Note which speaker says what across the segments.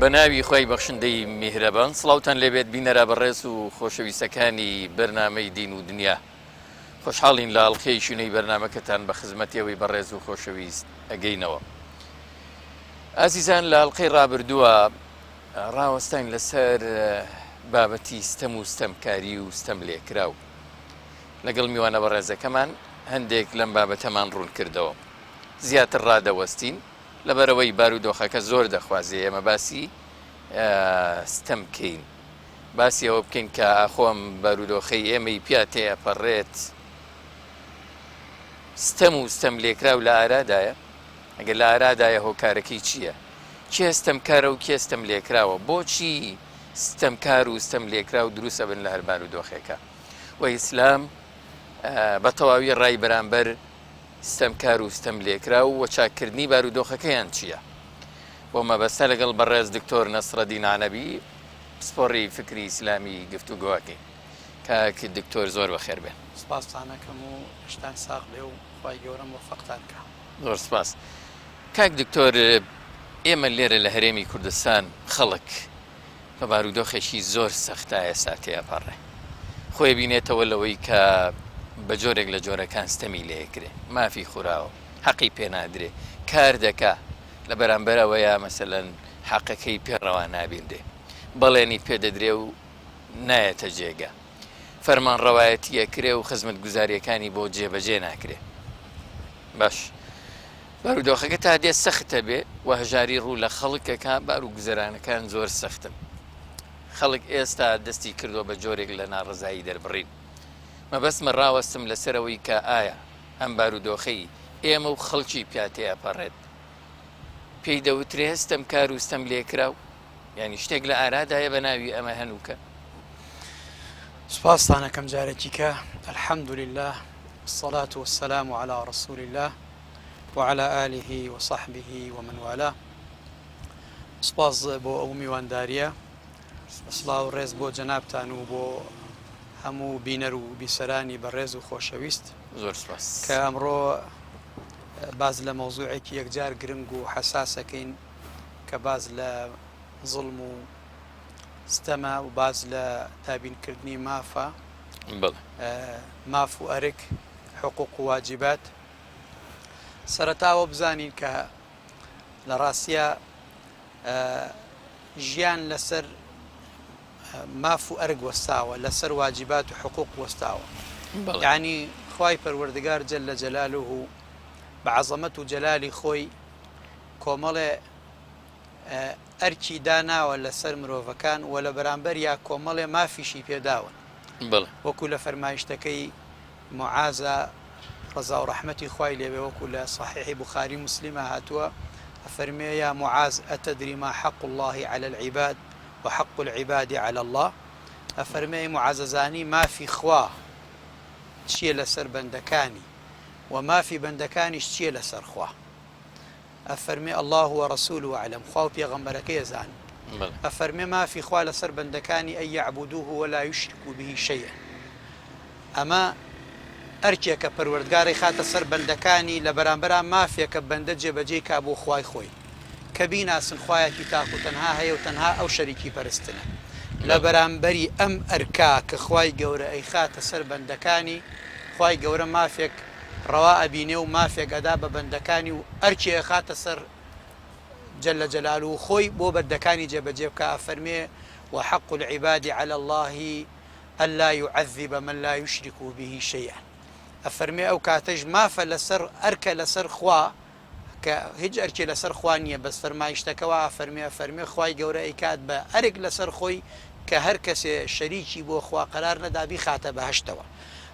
Speaker 1: بە ناوی خوای بەخشندەی میهرەبان سڵاوتان لێبێت بینەرە بەڕێز و خۆشەویستەکانی بەرنامەی دین و دنیا خۆشحاڵین لە ئەڵقەیەکی نوێی بەرنامەکەتان بە خزمەتی ئەوەی بەڕێز و خۆشەویست ئەگەینەوە ئازیزان لە ئەڵقەی ڕابردووە ڕاوەستاین لەسەر بابەتی ستەم و ستەمکاری و ستەم لێکراو لەگەڵ میوانە بەڕێزەکەمان هەندێک لەم بابەتەمان ڕوون کردەوە زیاتر ڕادەوەستین لەبەرئەوەی بارودۆخەکە زۆر دەخوازێ ئێمە باسی ستەم بکەین، باسی ئەوە بکەین کە ئاخۆ ئەم بارودۆخەی ئێمەی پیا تێئەپەڕێت ستەم و ستەم لێکراو لە ئارادایە؟ ئەگەر لە ئارادایە هۆکارەکەی چییە؟ کێ ستەمکارە و کێ ستەم لێکراوە؟ بۆچی ستەمکار و ستەم لێکراو دروست ئەبن لە هەر بارودۆخێکا؟ و ئیسلام بە تەواوی ڕای بەرامبەر ستەمکار و ستەملێکراو و چاککردنی بارودۆخەکەیان چییە؟ بۆ مەبەستە لەگەڵ بەڕێز دکتۆر نەسرەدین عەنەبی پسپۆڕی فکری ئیسلامی گفتوگۆ ئەکەین. کاک دکتۆر زۆر بەخێر بێن.
Speaker 2: سپاستان ئەکەم و لەشتان ساغ بێ و خوای گەورە مۆفەقتان کا.
Speaker 1: زۆر سپاس. کاک دکتۆر ئێمە لێرە لە هەرێمی کوردستان خەڵک بە بارودۆخێکی زۆر سەختا ئێستا تێئەپەڕێ. خۆی ئەبینێتەوە لەوەی کە بە جۆرێک لە جۆرەکان ستەمی لێ ئەکرێ، مافی خوراوە، حەقی پێ نادرێ، کار دەکا لە بەرامبەر ئەوەیا مەسەلەن حەقەکەی پێ ڕەوا نابینرێ، بەڵێنی پێ دەدرێ و نایەتە جێگە، فەرمانڕەوایەتی ئەکرێ و خزمەتگوزارییەکانی بۆ جێبەجێ ناکرێ. باش بارودۆخەکە تا دێ سەخت ئەبێ و هەژاری ڕوو لە خەڵک ئەکا، بار و گوزەرانەکان زۆر سەختن. خەڵک ئێستا دەستی کردووە بە جۆرێک لە ناڕەزایی دەربڕین. مەبەستمە ڕاوەستم لەسەر ئەوەی کە ئایا ئەم بارودۆخەی ئێمە و خەڵکی پیا تێئەپەڕێت پێی دەوترێ ستەمکار و ستەملێکراو؟ یانی شتێک لە ئارادایە بە ناوی ئەمە هەنووکە؟
Speaker 2: سوپاستان ئەکەم جارێکی کە الحمدللە الصلاة والسلام علی رسول اللە وعلی آله وصحبه ومن والاه سوپاس بۆ ئەو میوانداریە سڵاو ڕێز بۆ جەنابتان و بۆ هەموو بینەر و بیسەرانی بەڕێز و خۆشەویست
Speaker 1: زۆر سپاس
Speaker 2: کە ئەمڕۆ باز لە مەوزوعێکی یەکجار گرنگ و حەساسەکەین کە باز لە زوڵم و ستەمە و باس لە دابینکردنی مافە، ماف و ئەرک، حقوق و واجبات. سەرەتا ئەوە بزانین کە لە ڕاستیا ژیان لەسەر ماف و ئەرک وەستاوە، لەسەر واجبات و حقوق وەستاوە. یعنی خوای پەروەردگار جل جلاله بە عەزەمەت و جەلالی خۆی کۆمەڵێ ئەرکی داناوە لەسەر مرۆڤەکان و لە بەرامبەریا کۆمەڵێ مافیشی پێداون وەکو لە فەرمایشتەکەی معازا ڕەزا و ڕەحمەتی خوای لێبێ وەکو لە صحیحی بوخاری مسلمە هاتووە ئەفەرمێ یا معاذ أتدري ما حق الله على العباد وحق العباد على الله ئەفەرمێ ئەی معاذ ئەزانی مافی خوا چییە لەسەر بەندەکانی و مافی بەندەکانیش چییە لەسەر خوا ئەفەرمێ اللە ورسوله اعلم خوا و پێغەمبەرەکەی ئەزانن ئەفەرمێ مافی خوا لەسەر بەندەکانی ان یعبدوه ولا یشرکوا به شیئا ئەمە ئەرکێکە پەروەردگار ئەیخاتە سەر بەندەکانی لە بەرامبەرا مافێکە بەندە جێبەجێی کا بۆ خوای خۆی کە بیناسن خوایەکی تاک و تەنها هەیە و تەنها ئەو شەریکی پەرستنە لە بەرامبەری ئەم ئەرکە کە خوای گەورە ئەیخاتە سەر بەندەکانی خوای گەورە مافێک ڕەوا ئەبینێ و مافێک ئەدا بە بەندەکانی و ئەرکێ ئەخاتە سەر جل جلالە خۆی بۆ بەندەکانی جێبەجێ بکا ئەفەرموێ، وحق العباد علی اللە الا یعذب من لا یشرک به شیئا ئەفەرموێ ئەو کاتەش مافە لەسەر ئەرکە لەسەر خوا کە هیچ ئەرکێ لەسەر خوا نییە بەس فەرمایشتەکە وا ئەفەرموێ ئەفەرموێ خوای گەورە ئەیکات بە ئەرک لەسەر خۆی کە هەر کەسێ شەریکی بۆ خوا قەرار نەدا بیخاتە بەهەشتەوە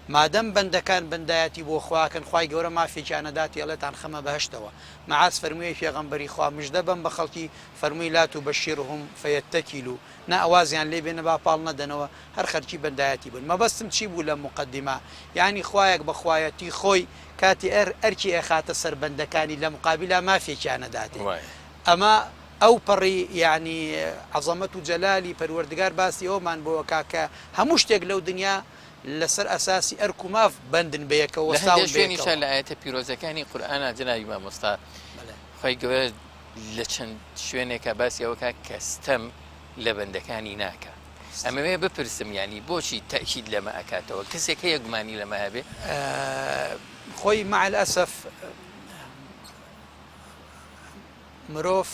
Speaker 2: مادەم بەندەکان بەندایەتی بۆ خوا ئەکەن خوای گەورە مافێکیان ئەداتێ ئەڵێتان خەمە بەهەشتەوە معاذ فەرمووی پێغەمبەری خوا مژدە بەم بە خەڵکی فەرمووی لا تبشرهم فیتکلوا نا وازیان لێ بێنە با پاڵ نەدەنەوە هەر خەرکی بەندایەتی بن مەبەستم چی بوو لەم موقەدیمە یانی خوایەک بە خوایەتی خۆی کاتێ ئەر ئەرکی ئەخاتە سەر بەندەکانی لە مقابیلا مافێکیان ئەداتێ ئەمە ئەو پەڕی یانی عەزەمەت و جەلالی پەروەردگار باسی ئەوەمان بۆ ئەکا کە هەموو شتێک لەو دنیا لەسەر ئەساسی ئەرک و ماف بەندن بەیەکەوە
Speaker 1: لە هەندێک
Speaker 2: وەستاون
Speaker 1: شوێنیشا
Speaker 2: بەیەکەوە.
Speaker 1: لە ئایەتە پیرۆزەکانی قورئانا جەنابی مامۆستا
Speaker 2: بەڵێ.
Speaker 1: خوای گەورە. لە چەند شوێنێکا باسی ئەوە کا کە ستەم لە بەندەکانی ناکا. ئەمەوێ بپرسم یانی بۆچی تەئکید لەمە ئەکاتەوە؟ کەسێک هەیە گومانی لەمە هەبێ؟
Speaker 2: خۆی مع الاسف مرۆڤ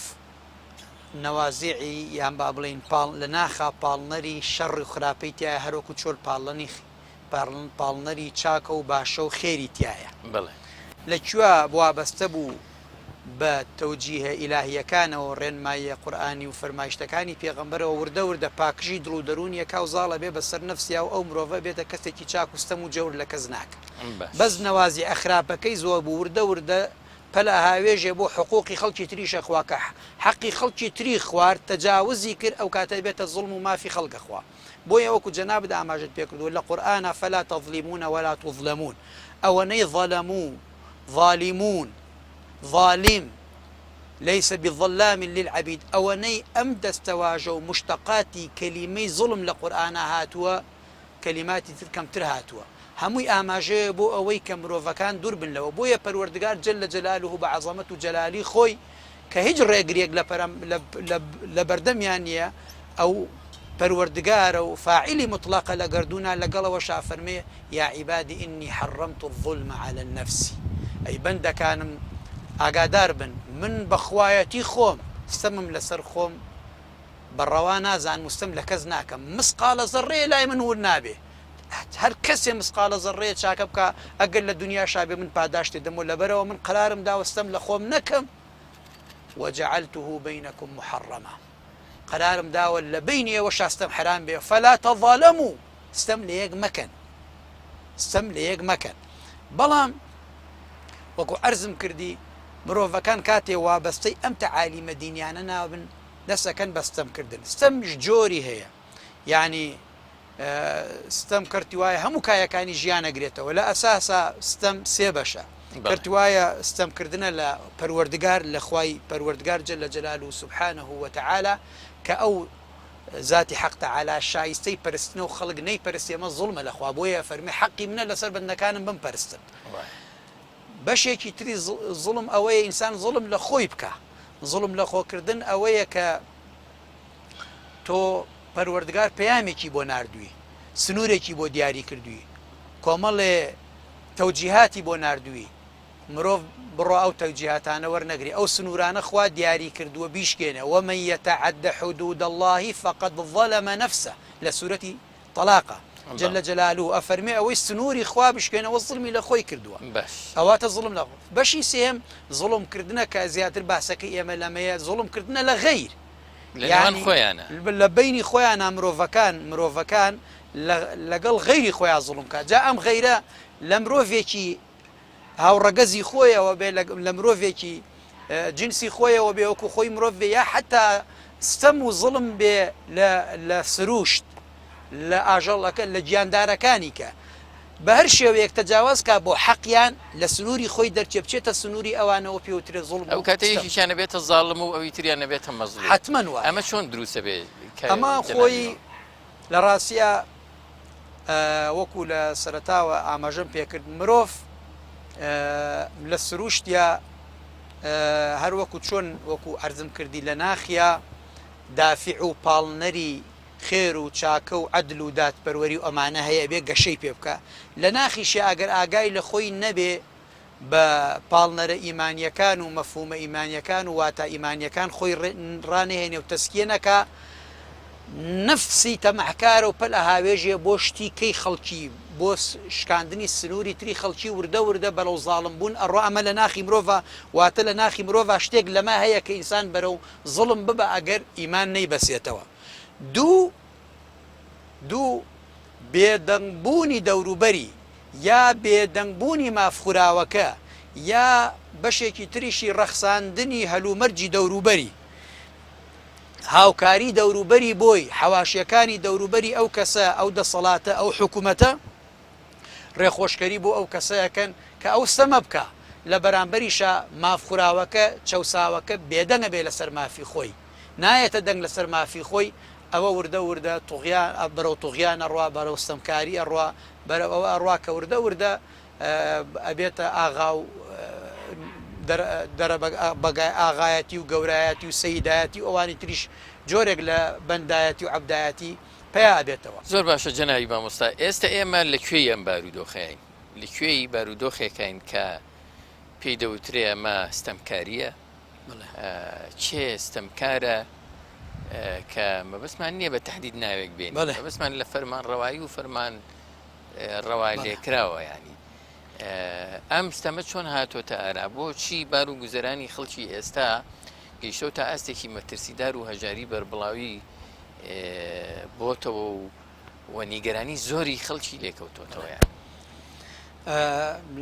Speaker 2: نەوازیعی یان با بڵێین پاڵ لە ناخا پاڵنەری شەڕ و خراپەی تایە هەروەکو چۆن پاڵنی پاڵنەری چاکە و باشە و خێری تایە.
Speaker 1: بەڵێ.
Speaker 2: لە کوێ وابەستە بوو بە تەوجیهە ئیلاهییەکانەوە، ڕێنماییە قورئانی و فەرمایشتەکانی پێغەمبەرەوە وردە وردە پاکژی دڵ و دەروونی ئەکا و زاڵ ئەبێ بە سەر نەفسیا و ئەو مرۆڤە ئەبێتە کەسێکی چاک و ستەم و جەور لە کەس ناکا. بەس نەوازیعە خراپەکەی زۆر بوو وردە وردە پەل ئەهاوێژێ بۆ حقوقی خەڵکی تریش ئەخوا کە حەقی خەڵکی تری خوارد تەجاوزی کرد ئەو کاتە ئەبێتە زوڵم و مافی خەڵک ئەخوا. بۆیە وەکو جەنابت ئاماژەت پێکردووە لە قورئانا فلا تظلمون ولا تظلمون ئەوەنەی ظلمو ظالمون ظالم ليس بظلام للعبید ئەوەنەی ئەم دەستەواژە و مشتەقاتی کەلیمەی زوڵم لە قورئانا هاتووە کەلیماتی تر کەمتر هاتووە هەمووی ئاماژەیە بۆ ئەوەی کە مرۆڤەکان دوور بن لەوە بۆیە پەروەردگار جل جلاله بە عەزەمەت و جەلالی خۆی کە هیچ ڕێگریەک لە بەردەمیان نیە ئەو پەروەردگارە و فاعیلی موتڵەقە لە گەردوونا لەگەڵ ئەوەشا ئەفەرمێ، یا عبادی انی حرمت الظلم علی نفسی، ئەی بەندەکانم ئاگادار بن من بە خوایەتی خۆم ستەمم لەسەر خۆم بە ڕەوا نازانم و ستەم لە کەس ناکەم مسقالە زەڕەیە لای من ون نابێ هەر کەسێ مسقالە زەڕەیە چاکە بکا ئەگەر لە دونیاشا بێ من پاداشتی دەمەوە لەبەرئەوە من قەرارم داوە ستەم لە خۆم نەکەم وجعلته بینکم محرما قەرارم داوە لە بەینی ئێوەشا ستەم حەرام بێ فلا تظالموا ستەم لە یەک مەکەن ستەم لە یەک مەکەن بەڵام وەکو عەرزم کردی مرۆڤەکان کاتێ وابەستەی ئەم تەعالیمە دینیانە نابن دەستەکەن بە ستەمکردن ستەمیش جۆری هەیە یعنی ستەم کەرتی وایە هەموو کایەکانی ژیان ئەگرێتەوە لە ئەساسا ستەم سێ بەشە کەرتی وایە ستەم کردنە لە پەروەردگار لە خوای پەروەردگار جل جلاله سبحانه وتعالی کە ئەو ذاتی حەق تعالی شایستەی پەرستنە و خەڵک نەیپەرستی ئەمە زوڵمە لە خوا بۆیە فەرمی حەقی منە لەسەر بەندەکانم بمپەرستن بەشێکی تری زوڵم ئەوەیە ئینسان زوڵم لە خۆی بکا زوڵم لە خۆکردن ئەوەیە کە تۆ پەروەردگار پەیامێکی بۆ ناردووی، سنوورێکی بۆ دیاری کردووی، کۆمەڵێ تەوجیهاتی بۆ ناردووی، مرۆڤ بڕوا ئەو تەوجیهاتانە وەرنەگرێ، ئەو سنوورانە خوا دیاری کردووە بیشکێنێ، ومن یتعد حدود اللە فقد ظلم نفسه، لە سورەتی طلاقە، جل جلالە ئەفەرموێ ئەوەی سنووری خوا بشکێنێ ئەوە زوڵمی لە خۆی کردووە، ئەواتە زوڵم لە خۆ. بەشی سێیەم زوڵم کردنە کە زیاتر باسەکەی ئێمە لەمەیە، زوڵم کردنە لە غەیر.
Speaker 1: لە نێوان خۆیانا.
Speaker 2: لە بەینی خۆیانا مرۆڤەکان مرۆڤەکان لەگەڵ غەیری خۆیان زوڵم بکات جا ئەم غەیرە لە مرۆڤێکی هاوڕەگەزی خۆیەوە بێ لە مرۆڤێکی جنسی خۆیەوە بێ وەکو خۆی مرۆڤ بێ یا حتا ستەم و زوڵم بێ لە سروشت لە ئاژەڵەکە لە گیاندارەکانی کە بە هەر شێوەیەک تەجاوەز کا بۆ حەقیان لە سنووری خۆی دەرچێ بچێتە سنووری ئەوانەوە پێوترێ زوڵم
Speaker 1: ئەو
Speaker 2: و
Speaker 1: کاتە
Speaker 2: ستەم.
Speaker 1: یەکێکیان ئەبێتە زاڵم و ئەوی تریان ئەبێتە مەزڵوم.
Speaker 2: حەتمەن وایە.
Speaker 1: ئەمە چۆن دروست ئەبێ کە
Speaker 2: ئەمە
Speaker 1: جەنابی
Speaker 2: خۆی
Speaker 1: مام؟
Speaker 2: لە ڕاستیا وەکوو لە سەرەتاوە ئاماژەم پێ کرد مرۆڤ لە سرووشتیا هەر وەکوو چۆن وەکوو عەرزم کردی لە ناخیا دافع و پاڵنەری خێر و چاکە و عەدل و دادپەروەری و ئەمانە هەیە ئەبێ گەشەی پێ بکا لە ناخیشیا ئەگەر ئاگای لە خۆی نەبێ بە پاڵنەرە ئیمانیەکان و مەفهومە ئیمانیەکان و واتا ئیمانیەکان خۆی ڕانەهێنێ و تەزکیە نەکا نەفسی تەماحکارە و پەل ئەهاوێژێ بۆ شتی کەی خەڵکی بۆ شکاندنی سنووری تری خەڵکی وردە وردە بەرەو زاڵم بوون ئەڕوا ئەمە لە ناخی مرۆڤە واتە لە ناخی مرۆڤا شتێک لەمە هەیە کە ئینسان بەرەو زوڵم ببا ئەگەر ئیمان نەیبەسێتەوە. دوو دوو بێدەنگ بوونی دەوروبەری یا بێدەنگ بوونی مافخوراوەکە یا بەشێکی تریشی ڕەخساندنی هەلومەرجی دەوروبەری هاوکاری دەوروبەری بۆی حەواشیەکانی دەوروبەری ئەو کەسە ئەو دەسەڵاتە ئەو حکومەتە ڕێخۆشکەری بۆ ئەو کەسە ئەکەن کە ئەو ستەمە بکا، لە بەرامبەریشا مافخوراوەکە، چەوساوەکە بێدەنگ ئەبێ لەسەر مافی خۆی، نایەتە دەنگ لەسەر مافی خۆی، ئەوە وردە وردە توغیان بەرەو توغیان ئەڕوا، بەرەو ستەمکاری ئەڕوا، بەرەو ئەوە ئەڕوا کە وردە وردە ئەبێتە ئاغا و. دەرەبەگای ئاغایەتی و گەورایەتی و سەیدایەتی و ئەوانی تریش جۆرێک لە بەندایەتی و عەبدایەتی پەیا ئەبێتەوە.
Speaker 1: زۆر باشە جەنابی مامۆستا ئێستە ئێمە لە کوێی ئەم بارودۆخەین؟ لە کوێی بارودۆخێکین کە پێی دەوترێ ئەمە ستەمکارییە؟ کێ ستەمکارە کە مەبەستمان نییە بە تهدید ناوێک بێن مەبەستمان لە فەرمان ڕەوایی و فەرمان ڕەوا لێکراوە ینی ئەم ستەمە چۆن هاتۆتە ئارا بۆچی بار و گوزەرانی خەڵکی ئێستا گەیشتەوە تا ئاستێکی مەترسیدار و هەژاری بەربڵاوی بۆتەوە و و نیگەرانی زۆری خەڵکی لێکەوتۆتەوە یان.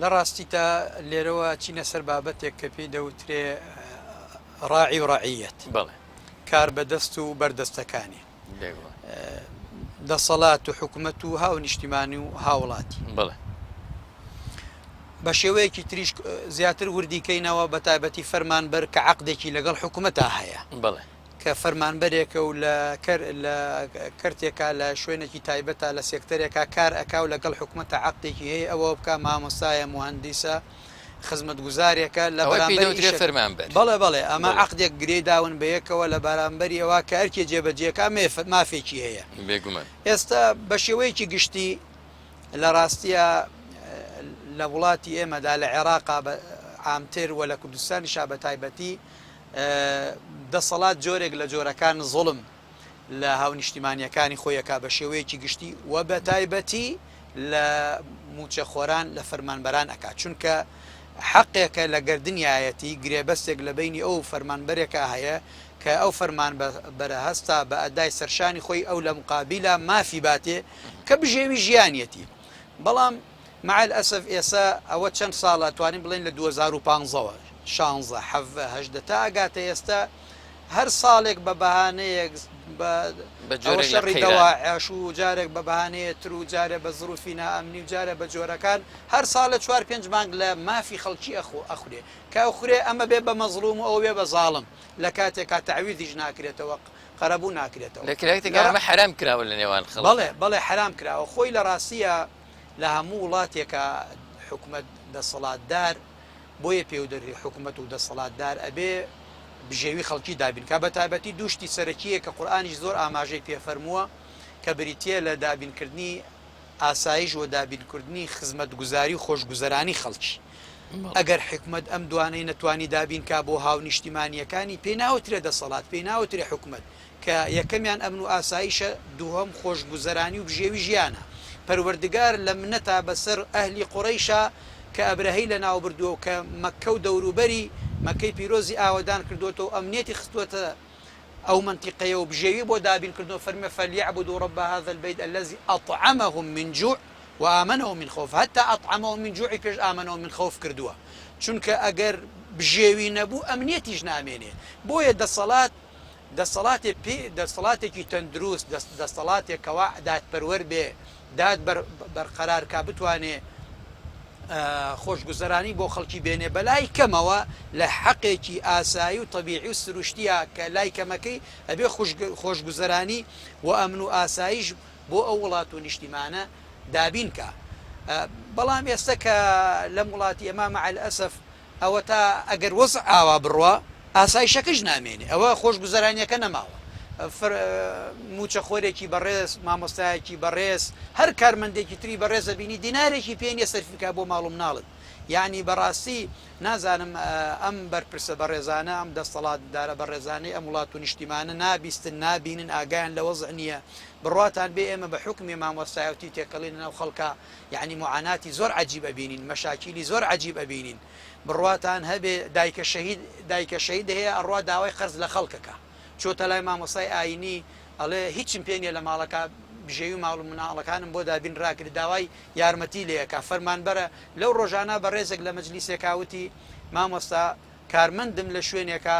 Speaker 2: لە ڕاستیتا لێرەوە چینە سەر بابەتێک کە پێی دەوترێ ڕاعی و ڕەعیەت.
Speaker 1: بەڵێ.
Speaker 2: کار بەدەست و بەردەستەکانی. دەسەڵات و حکومەت و هاونیشتیمانی و هاوڵاتی.
Speaker 1: بەڵێ.
Speaker 2: بە شێوەیەکی تریش زیاتر وردی کەینەوە بە تایبەتی فەرمانبەر کە عەقدێکی لەگەڵ حکومەتا هەیە.
Speaker 1: بەڵێ.
Speaker 2: کە فەرمانبەرێکە و لە کەر لە کەرتێکا لە شوێنێکی تایبەتا لە سێکتەرێکا کار ئەکا و لەگەڵ حکومەتا عەقدێکی هەیە ئەوە بکا مامۆستایە موهەندیسە خزمەتگوزارێکە لە
Speaker 1: ئەوە پێی
Speaker 2: بەرامبەری
Speaker 1: دەوترێ
Speaker 2: ئیشەکە
Speaker 1: فەرمانبەر.
Speaker 2: بەڵێ بەڵێ ئەمە
Speaker 1: بەڵێ.
Speaker 2: عەقدێک گرێی داون بە یەکەوە لە بەرامبەری ئەوە کە ئەرکێ جێبەجێکا مێف مافێکی هەیە.
Speaker 1: بێگومان.
Speaker 2: ئێستا بە شێوەیەکی گشتی لە ڕاستیا لە وڵاتی ئێمەدا لە عێراقا بە عامتر و لە کوردستانیشا بە تایبەتی دەسەڵات جۆرێک لە جۆرەکان زوڵم لە هاونیشتیمانیەکانی خۆی ئەکا بە شێوەیەکی گشتی و بە تایبەتی لە موچەخۆران لە فەرمانبەران ئەکا چونکە حەقێکە لە گەردنیایەتی گرێبەستێک لە بەینی ئەو فەرمانبەرێکا هەیە کە ئەو فەرمانبەرە هەستا بە ئەدای سەرشانی خۆی ئەو لە مقابیلا مافی باتێ کە بژێوی ژیانیەتی بەڵام مع الاسف ئێسە ئەوە چەند ساڵە ئەتوانین بڵێین لە 2015 وە شانزە حەڤە 18 تا ئەگاتە ئێستا هەر ساڵێک بە بەهانەیەک بە
Speaker 1: بە
Speaker 2: ئەوە
Speaker 1: جۆرێک لە
Speaker 2: شەڕی
Speaker 1: قەیران.
Speaker 2: دەواعش و جارێک بە بەهانەیە تر و جارێ بە زروفی نائەمنی و جارێ بە جۆرەکان هەر ساڵێ چوار پێنج مانگ لە مافی خەڵکی ئەخۆ ئەخورێ کە ئەخورێ ئەمە بێ بە مەزڵوم و ئەوە بێ بە زاڵم لە کاتێکا تەعویزیش ناکرێتەوە قەرەبوو ناکرێتەوە.
Speaker 1: لە کاتێکا ئەمە حەرام کراوە لە نێوان خەڵکا.
Speaker 2: بەڵێ بەڵێ حەرام کراوە خۆی لە ڕاستیا لە هەموو وڵاتێکا حکومەت دەسەڵاتدار بۆیە پێو دەرێ حکومەت و دەسەڵاتدار ئەبێ بژێوی خەڵکی دابین کا بە تایبەتی دوو شتی سەرەکیە کە قورئانیش زۆر ئاماژەی پێ فەرمووە کە بریتیە لە دابینکردنی ئاسایش و دابینکردنی خزمەتگوزاری و خۆشگوزەرانی خەڵکی. ئەگەر حکومەت ئەم دوانەی نەتوانی دابین کا بۆ هاونیشتیمانییەکانی پێی ناوترێ دەسەڵات، پێی ناوترێ حکومەت، کە یەکەمیان ئەمن و ئاسایشە، دووهەم خۆشگوزەرانی و بژێوی ژیانە. پەروەردگار لە منەتا بەسەر ئەهلی قوڕەیشا کە ئەبرەهەی لەناو بردووە و کە مەککە و دەوروبەری مەککەی پیرۆزی ئاوەدان کردووەتەوە و ئەمنیەتی خستووەتە ئەو مەنتیقەیە و بژێوی بۆ دابین کردن و فەرمی فلیعبدوا رب هذا البیت الذی اطعمهم من جوع وآمنهم من خوف هەتا اطعمهم من جوعی پێش آمنهم من خوف کردووە چونکە ئەگەر بژێوی نەبوو ئەمنیەتیش نامێنێ بۆیە دەسەڵات دەسەڵاتێ پێ دەسەڵاتێکی تەندروست دەسەڵاتێک کەوا دادپەروەر بێ داد بەرقەرار کا بتوانێ خۆشگوزەرانی بۆ خەڵکی بێنێ بەلای کەمەوە لە حەقێکی ئاسایی و تەبیعی و سروشتیە کە لای کەمەکەی ئەبێ خۆشگوزەرانی و ئەمن و ئاسایش بۆ ئەو وڵات و نیشتیمانە دابین کا بەڵام ئێستا کە لەم وڵاتی ئێمە مع الاسف ئەوەتا ئەگەر وەزع ئاوا بڕوا ئاسایشەکەش نامێنێ ئەوە خۆشگوزەرانیەکە نەماوە موچەخۆرێکی بەڕێز مامۆستایەکی بەڕێز هەر کارمەندێکی تری بەڕێز ئەبینی دینارێکی پێ نیە سەرفی کا بۆ ماڵ و مناڵت یانی بەڕاستی نازانم ئەم بەرپرسە بەڕێزانە ئەم دەستەڵاتدارە بەڕێزانەی ئەم وڵات و نیشتیمانە نابیستن نابینن ئاگایان لە وەزع نییە بڕواتان بێ ئێمە بە حوکمی مامۆستایەتی تێکەڵی لەناو خەڵکا یەعنی موعاناتی زۆر عەجیب ئەبینین مەشاکیلی زۆر عەجیب ئەبینین بڕواتان هەبێ دایکە شەهید دایکە شەهید هەیە ئەڕوا داوای قەرز لە خەڵکەکە چۆتە لای مامۆستای ئاینی ئەڵێ هیچم پێ نیە لە ماڵەکە بژێوی ماڵ و مناڵەکانم بۆ دابین راکرد داوای یارمەتی لێ ئەکا فەرمانبەرە لەو ڕۆژانە بەڕێزێک لە مەجلیسێکا وتی مامۆستا کارمەندم لە شوێنێکا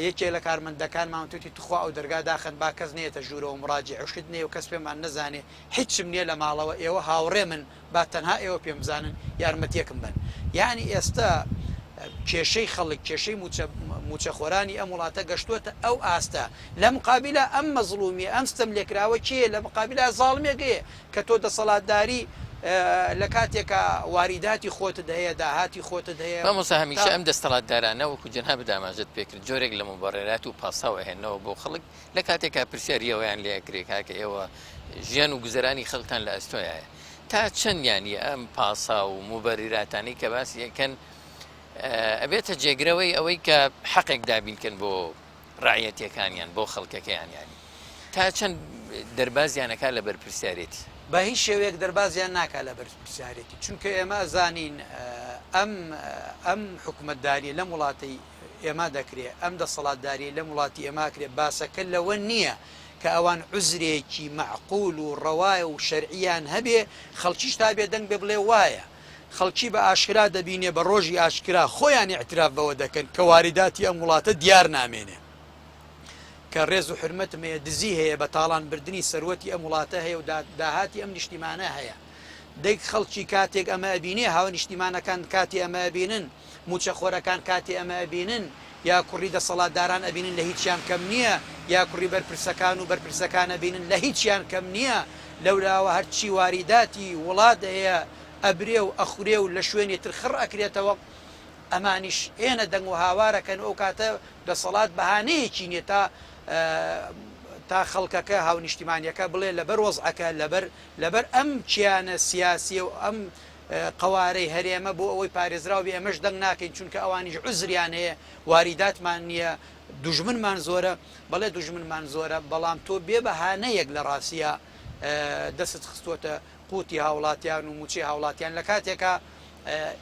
Speaker 2: یەکێ لە کارمەندەکانمان وتویەتی توخوا ئەو دەرگا داخەن با کەس نەیەتە ژوورەوە مڕاجیع و شت نەیە و کەس پێمان نەزانێ هیچم نیە لە ماڵەوە ئێوە هاوڕێمن با تەنها ئێوە پێم بزانن یارمەتیەکم بەن یانی ئێستا کێشەی خەڵک کێشەی موچە موچەخۆرانی ئەم وڵاتە گەشتوەتە ئەو ئاستە لە مقابیلا ئەم مەزڵومیە ئەم ستەم لێکراوە کێیە لە مقابیلا زاڵمێک هەیە کە تۆ دەسەڵاتداری. لە کاتێکا واریداتی خۆتت هەیە، داهاتی خۆتت هەیە.
Speaker 1: مامۆستا هەمیشە
Speaker 2: تا.
Speaker 1: ئەم دەستەڵاتدارانە وەکو جەنابت ئاماژەت پێکرد جۆرێک لە موبەڕێرات و پاساو ئەهێننەوە بۆ خەڵک لە کاتێکا پرسیاری ئەوەیان لێ ئەکرێ کاکە ئێوە ژیان و گوزەرانی خەڵکتان لە ئەستۆیایە تا چەند یانی ئەم پاساو و موبەریراتانەی کە باسی ئەکەن ئەبێتە جێگرەوەی ئەوەی کە حەقێک دابین کەن بۆ ڕەعیەتیەکانیان بۆ خەڵکەکەیان یانی تا چەند دەربازیان ئەکا لە بەرپرسیارێتی؟
Speaker 2: بە هیچ شێوەیەک دەربازیان ناکا لە بەرپرسیارێتی چونکە ئێمە ئەزانین ئەم ئەم حکومەتداریە لەم وڵاتەی ئێمە دەکرێ ئەم دەسەڵاتداریە لەم وڵاتی ئێمە ئەکرێ باسەکە لەوە نییە کە ئەوان عوزرێکی مەعقول و ڕەوا و شەرعیان هەبێ خەڵکیش تا بێدەنگ بێ بڵێ وایە خەڵکی بە ئاشکرا دەبینێ بە ڕۆژی ئاشکرا خۆیان ئیعتراف بەوە دەکەن کە واریداتی ئەم وڵاتە دیار نامێنێ کە ڕێز و حورمەتم هەیە دزی هەیە بە تاڵان بردنی سەروەتی ئەم وڵاتە هەیە و داهاتی ئەم نیشتیمانە هەیە دەی خەڵکی کاتێک ئەمە ئەبینێ هاو نیشتیمانەکان کاتی ئەمە ئەبینن موچەخۆرەکان کاتی ئەمە ئەبینن یا کوڕی دەسەڵاتداران ئەبینن لە هیچیان کەم نییە یا کوڕی بەرپرسەکان و بەرپرسەکان ئەبینن لە هیچیان کەم نییە لەولاوە هەرچی واریداتی وڵات هەیە ئەبرێ و ئەخورێ و لە شوێنی تر خڕ ئەکرێتەوە ئەمانیش ئێنە دەنگ و هاوار ئەکەن و ئەو کاتە دەسەڵات بەهانەیەکی نیە تا تا خەڵکەکە هاونیشتیمانیەکە بڵێ لەبەر وەزعەکە لەبەر لەبەر ئەم کیانە سیاسیە و ئەم قەوارەی هەرێمە بۆ ئەوەی پارێزراو بێ ئێمەش دەنگ ناکەین چونکە ئەوانیش عوزریان هەیە واریداتمان نیە دوژمنمان زۆرە بەڵێ دوژمنمان زۆرە بەڵام تۆ بێ بەهانەیەک لە ڕاستیا دەستت خستووەتە قوتی هاوڵاتیان و موچەی هاوڵاتیان لە کاتێکا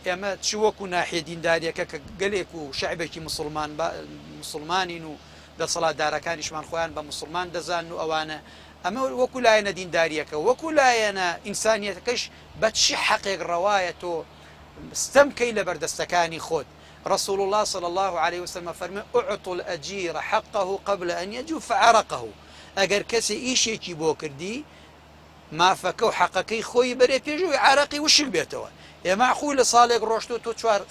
Speaker 2: ئێمە چ وەکو ناحیە دینداریەکە کە گەلێک و شەعبێکی مسوڵمان مسوڵمانین و دەسەڵاتدارەکانیشمان خۆیان بە مسوڵمان دەزانن و ئەوانە ئەمە وەکو لایەنە دینداریەکە وەکو لایەنە ئینسانیەتەکەش بە چ حەقێک ڕەوایە تۆ ستەم کەی لە بەردەستەکانی خۆت رسول اللە صلی اللە علیە وسلم ئەفەرموێ، اعطوا الاجیر حقه قبل ان یجف عرقه، ئەگەر کەسێ ئیشێکی بۆ کردی مافەکە و حەقەکەی خۆی بەرێ پێش ئەوەی عارەقی وشک بێتەوە. ئێ مەعقولە ساڵێک ڕۆشتوە تۆ چوار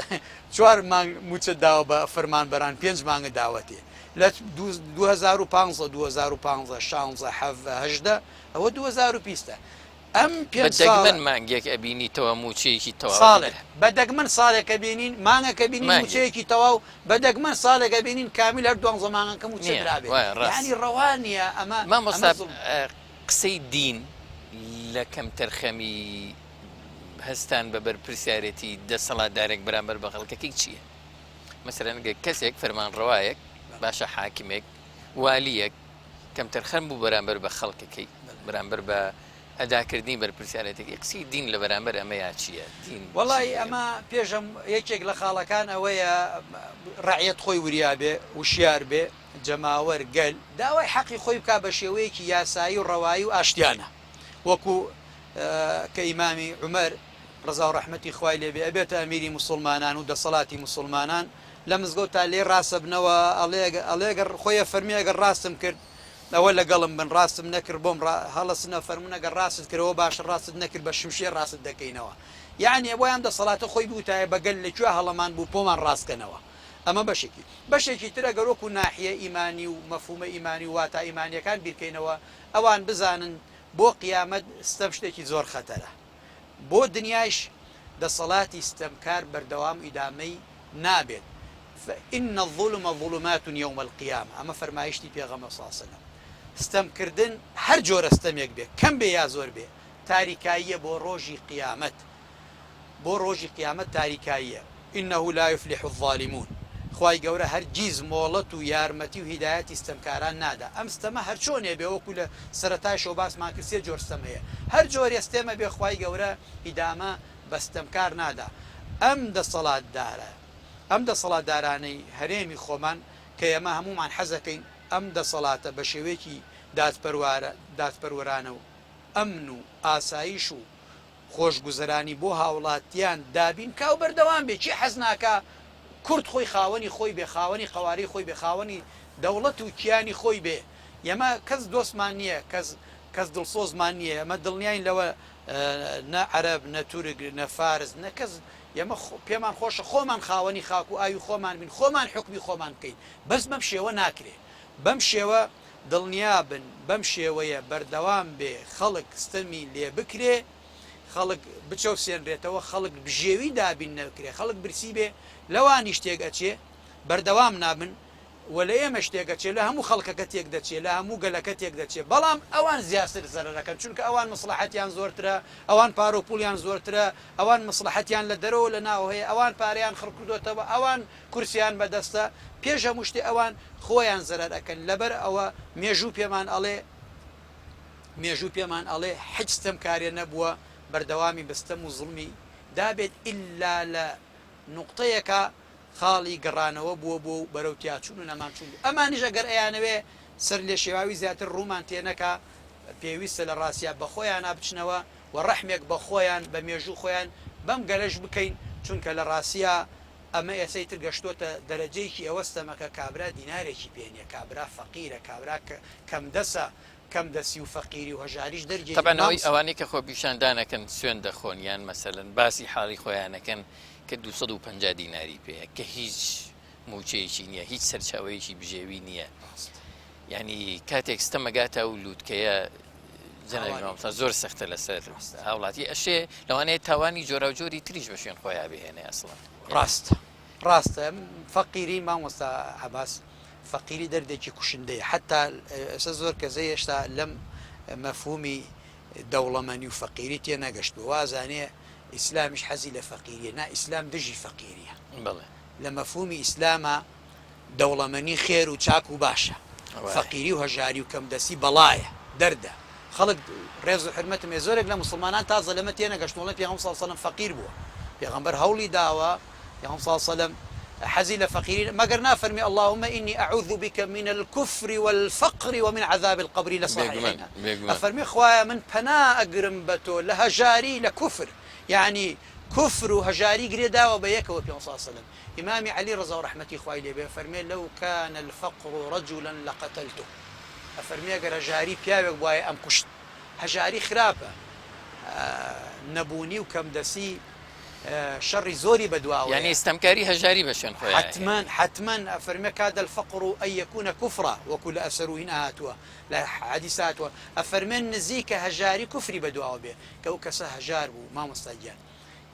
Speaker 2: چوار مانگ موچەت داوە بە فەرمانبەران پێنج مانگت داوەتێ لە 2015 2015 شانزە حەڤە هەژدە ئەوە 2020 ئەم
Speaker 1: بە
Speaker 2: پێنج ساڵە
Speaker 1: دەگمەن مانگێک ئەبینیتەوە مووچەیەکی تەواوت
Speaker 2: ساڵێک
Speaker 1: بدرا.
Speaker 2: بە دەگمەن ساڵێک ئەبینین مانگەک ئەبینین
Speaker 1: مانگێک.
Speaker 2: مووچەیەکی تەواو بە دەگمەن ساڵێک ئەبینین کامیل هەر دوانزە مانگەکە مووچە
Speaker 1: نییە
Speaker 2: درابێ
Speaker 1: وایە ڕاست.
Speaker 2: یانی ڕەوا نییە ئەمە ئەمە
Speaker 1: مامۆستا
Speaker 2: زوڵم.
Speaker 1: قسەی دین لە کەمتەرخەمی هەستان بە بەرپرسیارێتی دەسەڵاتدارێک بەرامبەر بە خەڵکەکەی چییە؟ مەسەلەن گەر کەسێک فەرمانڕەوایەک باشە حاکمێک والییەک کەمتەرخەم بوو بەرامبەر بە خەڵکەکەی، بەرامبەر بە ئەداکردنی بەرپرسیارێتەکەی، قسەی دین لە بەرامبەر ئەمەیا چییە؟ دین چی
Speaker 2: وەڵایی
Speaker 1: دەڵێ؟
Speaker 2: ئەمە پێشم یەکێک لە خاڵەکان ئەوەیە ڕەعیەت خۆی وریا بێ، وشیار بێ، جەماوەر، گەل، داوای حەقی خۆی بکا بە شێوەیەکی یاسایی و ڕەوایی و ئاشتیانە وەکو کە ئیمامی عومەر ڕەزا و ڕەحمەتی خوای لێ بێ ئەبێتە ئەمیری موسوڵمانان و دەسەڵاتی موسوڵمانان لە مزگەوتا لێی ڕاستەبنەوە ئەڵێ ئەڵێ گەر خۆی ئەفەرموێ ئەگەر ڕاستم کرد ئەوە لەگەڵم بن ڕاستم نەکرد بۆم ڕا هەڵەسن ئەفەرموون ئەگەر ڕاستت کرد ئەوە باشە ڕاستت نەکرد بە شمشێر ڕاستت دەکەینەوە یەعنی ئەبوایە ئەم دەسەڵاتە خۆی بوتایە بە گەل لە کوێ هەڵەمان بوو پۆمان ڕاست کەنەوە ئەمە بەشێکی بەشێکی تر ئەگەر وەکو ناحیە ئیمانی و مەفهومە ئیمانی و واتا ئیمانیەکان بیرکەینەوە ئەوان بزانن بۆ قیامەت ستەم شتێکی زۆر خەتەرە بۆ دنیایش دەسەڵاتی ستەمکار بەردەوام ئیدامەی نابێت فان الظلم ظلمات یوم القیامە ئەمە فەرمایشتی پێغەمبەر صلی اللە علیە وسلم ستەم کردن هەر جۆرە ستەمێک بێ کەم بێ یا زۆر بێ تاریکاییە بۆ ڕۆژی قیامەت بۆ ڕۆژی قیامەت تاریکاییە انه لا یفلح الظالمون خوای گەورە هەرگیز مۆڵەت و یارمەتی و هیدایەتی ستەمکاران نادا ئەم ستەمە هەرچۆنێ بێ وەکو لە سەرەتایشەوە باسمان کرد سێ جۆر ستەم هەیە هەر جۆرێ ستێمە بێ خوای گەورە ئیدامە بە ستەمکار نادا ئەم دەسەڵاتدارە ئەم دەسەڵاتدارانەی هەرێمی خۆمان کە ئێمە هەموومان حەزەکەین ئەم دەسەڵاتە بە شێوەیەکی دادپەروارە دادپەروەرانە و ئەمن و ئاسایش و خۆشگوزەرانی بۆ هاوڵاتیان دابین کا و بەردەوام بێ کێ حەز ناکا کورد خۆی خاوەنی خۆی بێ خاوەنی قەوارەی خۆی بێ خاوەنی دەوڵەت و کیانی خۆی بێ ئێمە کەس دۆستمان نییە کەس کەس دڵسۆزمان نییە ئێمە دڵنیاین لەوە نە عەرەب نە تورک نە فارس نە کەس ئێمە پێمان خۆشە خۆمان خاوەنی خاک و ئاوی خۆمان بین خۆمان حوکمی خۆمان بکەین بەس بەم شێوە ناکرێ بەم شێوە دڵنیابن بەم شێوەیە بەردەوام بێ خەڵک ستەمی لێ بکرێ. خەڵک بچەوسێنرێتەوە، خەڵک بژێوی دابین نەکرێ، خەڵک برسی بێ، لەوانیش تێک ئەچێ، بەردەوام نابن و لە ئێمەش تێک ئەچێ، لە هەموو خەڵکەکە تێک دەچێ، لە هەموو گەلەکە تێک دەچێ، بەڵام ئەوان زیاتر زەرەر ئەکەن، چونکە ئەوان مەسڵەحەتیان زۆرترە، ئەوان پارە و پوڵیان زۆرترە، ئەوان مەسڵەحەتیان لە دەرەوە و لە ناوە هەیە، ئەوان پارەیان خڕ کردۆتەوە، ئەوان کورسیان بەدەستە، پێش هەموو شتێ ئەوان خۆیان زەرەر ئەکەن، لەبەر ئەوە مێژوو پێمان ئەڵێ، مێژوو پێمان ئەڵێ حیچ ستەمکارێ نەبووە بەردەوامی بە ستەم و زوڵمی دابێت ئیلا لە نوقتەیەکا خاڵی گەڕانەوە بووە بۆ و بەرەو تیاچوون و نەمان چوون بوو ئەمانیش ئەگەر ئەیانەوێ سەرلێشێواوی زیاتر ڕوومان تێ نەکا پێویستە لە ڕاستیا بە خۆیانا بچنەوە و ڕەحمێک بە خۆیان بە مێژوو خۆیان بەم گەلەش بکەین چونکە لە ڕاستیا ئەمە ئێسە ئیتر گەشتۆتە دەرەجەیەکی ئەوە ستەمەکە کابرا دینارێکی پێ نیە کابرا فەقیرە کابرا کەمدەسە کەم دەسی و فەقیری و هەژاریش دەرگێکی
Speaker 1: تەبعەن ئەوەی
Speaker 2: مامۆستا.
Speaker 1: ئەوانەی کە خۆپیشاندان ئەکەن سوێند دەخۆن یان مەسەلەن باسی حاڵی خۆیان ئەکەن کە 250 دیناری پێیە کە هیچ موچەیەکی نییە هیچ سەرچاوەیەکی بژێوی نییە
Speaker 2: ڕاستە.
Speaker 1: یعنی کاتێک ستەم ئەگاتە ئەو لووتکەیە جەنابی
Speaker 2: هاواری.
Speaker 1: مامۆستا زۆر سەختە لەسەر
Speaker 2: ڕاستە.
Speaker 1: هاوڵاتی ئەشێ لەوانەیە تاوانی جۆراوجۆری تریش بە شوێن خۆیا بهێنێ ئەسڵەن یعنی
Speaker 2: ڕاستە ڕاستە فەقیری مامۆستا عەباس فەقیری دەردێکی کوشندەیە حەتا ئێستا زۆر کەس هێشتا لەم مەفهومی دەوڵەمەنی و فەقیری تێنەگەشتووە وازانێ ئیسلامیش حەزی لە فەقیریە نا ئیسلام دژی فەقیریە
Speaker 1: بەڵێ.
Speaker 2: لە مەفهومی ئیسلاما دەوڵەمەنی خێر و چاک و باشە
Speaker 1: وایە.
Speaker 2: فەقیری و هەژاری و کەمدەستی بەڵایە دەردە خەڵک ڕێز و حورمەتم هەیە زۆرێک لە موسڵمانان تازە لەمە تێنەگەشتوون ئەڵێن پێغەمبەر صلی اللە علیە وسلم فەقیر بووە پێغەمبەر هەوڵی داوە پێغەمبەر صلی اللە علیە وسلم حەزی لە فەقیری مەگەر نافەرمی اللهم انی اعوذ بک من الکفر والفقر ومن عذاب القبر لە
Speaker 1: بێگومان
Speaker 2: صحیحینە
Speaker 1: بێگومان.
Speaker 2: ئەفەرمی خوایە من پەنا ئەگرم بە تۆ لە هەژاری لە کوفر یەعنی کوفر و هەژاری گرێ داوە بە یەکەوە پێغەمبەر صلی اللە علیە وسلم ئیمامی عەلی ڕەزا و ڕەحمەتی خوای لێ بێ ئەفەرمێ لو کان الفقر رجلا لقتلته ئەفەرمێ گەر هەژاری پیاوێک بوایە ئەمکوشت. هەژاری خراپە، نەبوونی و کەمدەسی شەڕی زۆری بەدواوەیە.
Speaker 1: یانی ستەمکاری هەژاری بە شوێن خۆیا ئەهێنێ.
Speaker 2: حەتمەن حەتمەن ئەفەرمێ کاد الفقر ان یکون کفرا وەکو لە ئەسەر و هین هاتووە لە حەدیسا هاتووە ئەفەرمێ نزیکە هەژاری کوفری بەدواوە بێ کە ئەو کەسە هەژار بوو مامۆستا گیان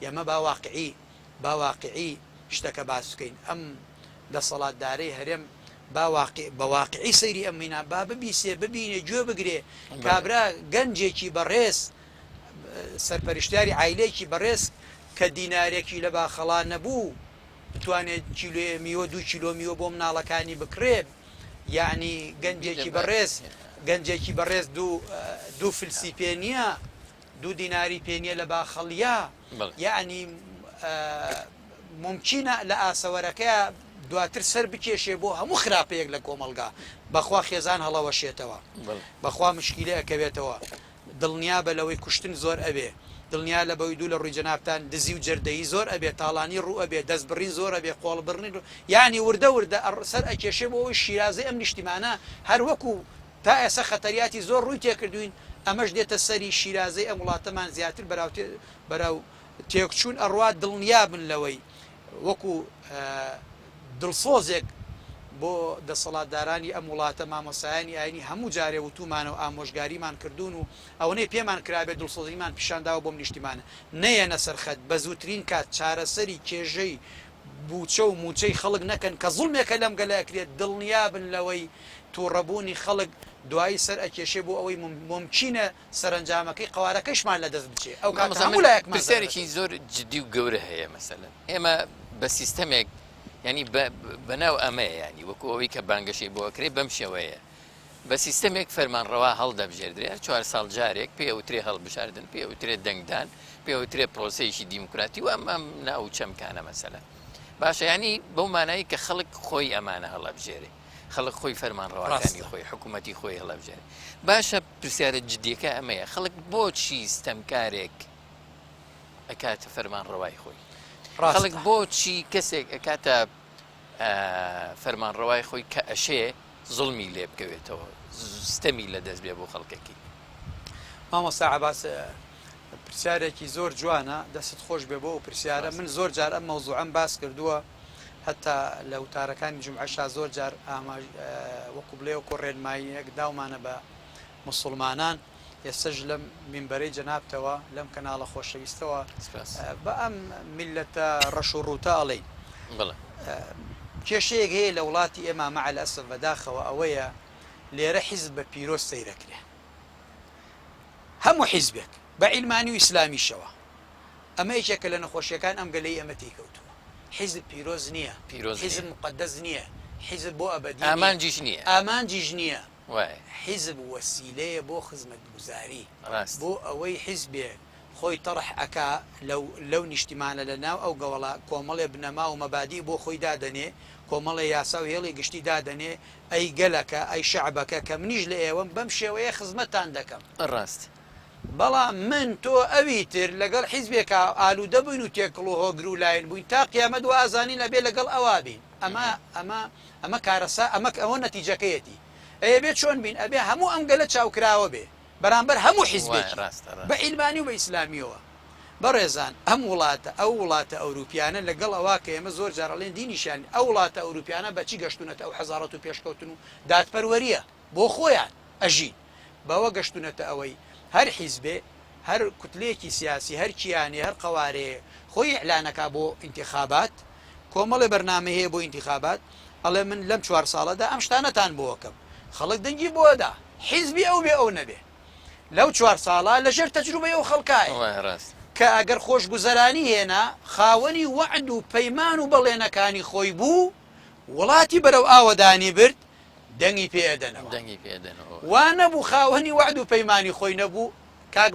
Speaker 2: ئێمە با واقعی با واقعی شتەکە باس بکەین ئەم دەسەڵاتدارەی هەرێم با واقع بە واقعی سەیری ئەم مینا با ببیسێ ببینێ گوێ بگرێ کابرا گەنجێکی بەڕێز سەرپەرشتیاری عایلەیەکی بەڕێز کە دینارێکی لە باخەڵا نەبوو بتوانێت کیلۆیە میوە دوو کیلۆ میوە بۆ مناڵەکانی بکڕێ یعنی گەنجێکی بەڕێز گەنجێکی بەڕێز دوو دوو فلسی پێ نییە دوو دیناری پێ نییە لە باخەڵیا یەعنی مومکینە لە ئاسەوەرەکەیا دواتر سەر بکێشێ بۆ هەموو خراپەیەک لە کۆمەڵگا بەخوا خێزان هەڵەوەشێتەوە بەخوا مشکیلە ئەکەوێتەوە دڵنیابە لەوەی کوشتن زۆر ئەبێ دڵنیا لە بەوی دوو لە ڕووی جەنابتان دزی و جەردەیی زۆر ئەبێ تاڵانی ڕوو ئەبێ دەست بڕین زۆر ئەبێ قۆڵ بڕنی یانی وردە وردە سەر ئەکێشێ بۆ ئەوەی شیرازەی ئەم نیشتیمانە هەر وەکو تا ئێستا خەتەریاتی زۆر ڕووی تێکردوین ئەمەش دێتە سەری شیرازەی ئەم وڵاتەمان زیاتر بەراو بەرەو تێکچوون ئەڕوات دڵنیابن لەوەی وەکو دڵسۆزێک بۆ دەسەڵاتدارانی ئەم وڵاتە مامۆستایانی ئاینی هەموو جارێ وتومانە و ئامۆژگاریمان کردوون و ئەوەنەی پێمان کرابێت دڵسۆزیمان پیشانداوە بۆم نیشتیمانە نەیەنە سەر خەت بە زووترین کات چارەسەری کێژەی بوچە و موچەی خەڵک نەکەن کە زوڵمێکە لەم گەلە ئەکرێت دڵنیابن لەوەی توڕەبوونی خەڵک دوایی سەر ئەکێشێ بۆ ئەوەی مومکینە سەرەنجامەکەی قەوارەکەیشمان لەدەست بچێ ئەو کاتە
Speaker 1: مامۆستا من
Speaker 2: هەموو لایەکمان زەرەر
Speaker 1: پرسیارێکی
Speaker 2: ئەکەین.
Speaker 1: زۆر جدی و گەورە هەیە مەسەلەن ئێمە بە سیستەمێک یانی بە بەناو ئەمەیە یانی وەکو ئەوەی کە بانگەشەی بۆ ئەکرێ بەم شێوەیە بە سیستەمێک فەرمانڕەوا هەڵدەبژێردرێ هەر چوار ساڵ جارێک پێ ئەوترێ هەڵبژاردن پێ ئەوترێ دەنگدان پێ ئەوترێ پرۆسەیەکی دیموکراتی و ئەم ئەم ناو و چەمکانە مەسەلەن باشە یانی بەو مانایی کە خەڵک خۆی ئەمانە هەڵەبژێرێ خەڵک خۆی فەرمانڕەواکانی
Speaker 2: ڕاستە.
Speaker 1: خۆی حکوومەتی خۆی هەڵەبژێرێ باشە پرسیارە جدیەکە ئەمەیە خەڵک بۆچی ستەمکارێک ئەکاتە فەرمانڕەوای خۆی خەڵک
Speaker 2: ڕاستە.
Speaker 1: بۆچی کەسێک ئەکاتە فەرمانڕەوای خۆی کە ئەشێ زوڵمی لێ بکەوێتەوە ستەمی لە دەست بێ بۆ خەڵکەکەی.
Speaker 2: مامۆستا عەباس پرسیارێکی زۆر جوانە دەستت خۆش بێ بۆ ئەو پرسیارە من زۆر جار ئەم مەوزوعەم باس کردووە هەتا لە وتارەکانی جومعەشا زۆر جار ئاماژ وەکو بڵێ وەکو ڕێنماییەک داومانە بە موسڵمانان. ئێستەش لەم مینبەرەی جەنابتەوە، لەم کەناڵە خۆشەویستەوە بە ئەم میللەتە ڕەش و ڕووتە ئەڵێین. کێشەیەک هەیە لە وڵاتی ئێمە مع الاسف بەداخەوە ئەوەیە لێرە حیزب بە پیرۆز سەیرەکرێ. هەموو حیزبێک بە عیلمانی و ئیسلامیشەوە. ئەمە یەکێکە لە نەخۆشیەکان ئەم گەلەی ئێمە تێی کەوتووە. حیزب پیرۆز نییە. حیزب موقەدەس نییە. حیزب بۆ ئەبەدی نییە.
Speaker 1: ئامانجیش نییە.
Speaker 2: ئامانجیش نییە.
Speaker 1: وایە.
Speaker 2: حیزب وەسیلەیە بۆ خزمەتگوزاری.
Speaker 1: ڕاستە.
Speaker 2: بۆ ئەوەی حیزبێک خۆی تەڕح ئەکا لەو لەو نیشتیمانە لە ناو ئەو گەوەڵە کۆمەڵێ بنەما و مەبادیء بۆ خۆی دادەنێ، کۆمەڵێ یاسا و هێڵی گشتی دادەنێ، ئەی گەلەکە، ئەی شەعبەکە کە منیش لە ئێوەم بەم شێوەیە خزمەتتان دەکەم.
Speaker 1: ڕاستە.
Speaker 2: بەڵام من، تۆ، ئەوی تر لەگەڵ حیزبێکا ئالوودە بووین و تێکڵ و هۆگر و لاین بووین تا قیامەت وا ئەزانین ئەبێ لەگەڵ ئەوا بین. ئەمە ئەمە ئەمە کارەسا ئەمە ئەوە نەتیجەکەیەتی. ئەی ئەبێ چۆن بین؟ ئەبێ هەموو ئەم گەلە چاوکراوە بێ بەرامبەر هەموو
Speaker 1: وایە
Speaker 2: حیزبێکی
Speaker 1: ڕاستە
Speaker 2: بە
Speaker 1: ڕاستە.
Speaker 2: عیلمانی و بە ئیسلامییەوە. بەڕێزان ئەم وڵاتە ئەو وڵاتە ئەوروپیانە لەگەڵ ئەوە کە ئێمە زۆر جار ئەڵێن دینیشیان ئەو وڵاتە ئەوروپیانە بە چی گەشتوونەتە ئەو حەزاڕەت و پێشکەوتن و دادپەروەرییە بۆ خۆیان ئەژین بەوە گەشتوونەتە ئەوەی هەر حیزبێ هەر کوتلەیەکی سیاسی هەر کیانێ هەر قەوارەیە خۆی ئیعلان ئەکا بۆ ئینتیخابات کۆمەڵێ بەرنامەی هەیە بۆ ئینتیخابات ئەڵێ من لەم چوار ساڵەدا ئەم شتانەتان بۆ ئەکەم خەڵک دەنگی بۆ ئەدا حیزبی ئەو بێ ئەو نەبێ لەو چوار ساڵە لەژێر تەجروبەی ئەو خەڵکایە
Speaker 1: وایە ڕاستە.
Speaker 2: کە ئەگەر خۆشگوزەرانی هێنا خاوەنی وەعد و پەیمان و بەڵێنەکانی خۆی بوو وڵاتی بەرەو ئاوەدانی برد دەنگی پێ ئەدەنەوە.
Speaker 1: دەنگی پێ ئەدەنەوە.
Speaker 2: وا نەبوو خاوەنی وەعد و پەیمانی خۆی نەبوو کاک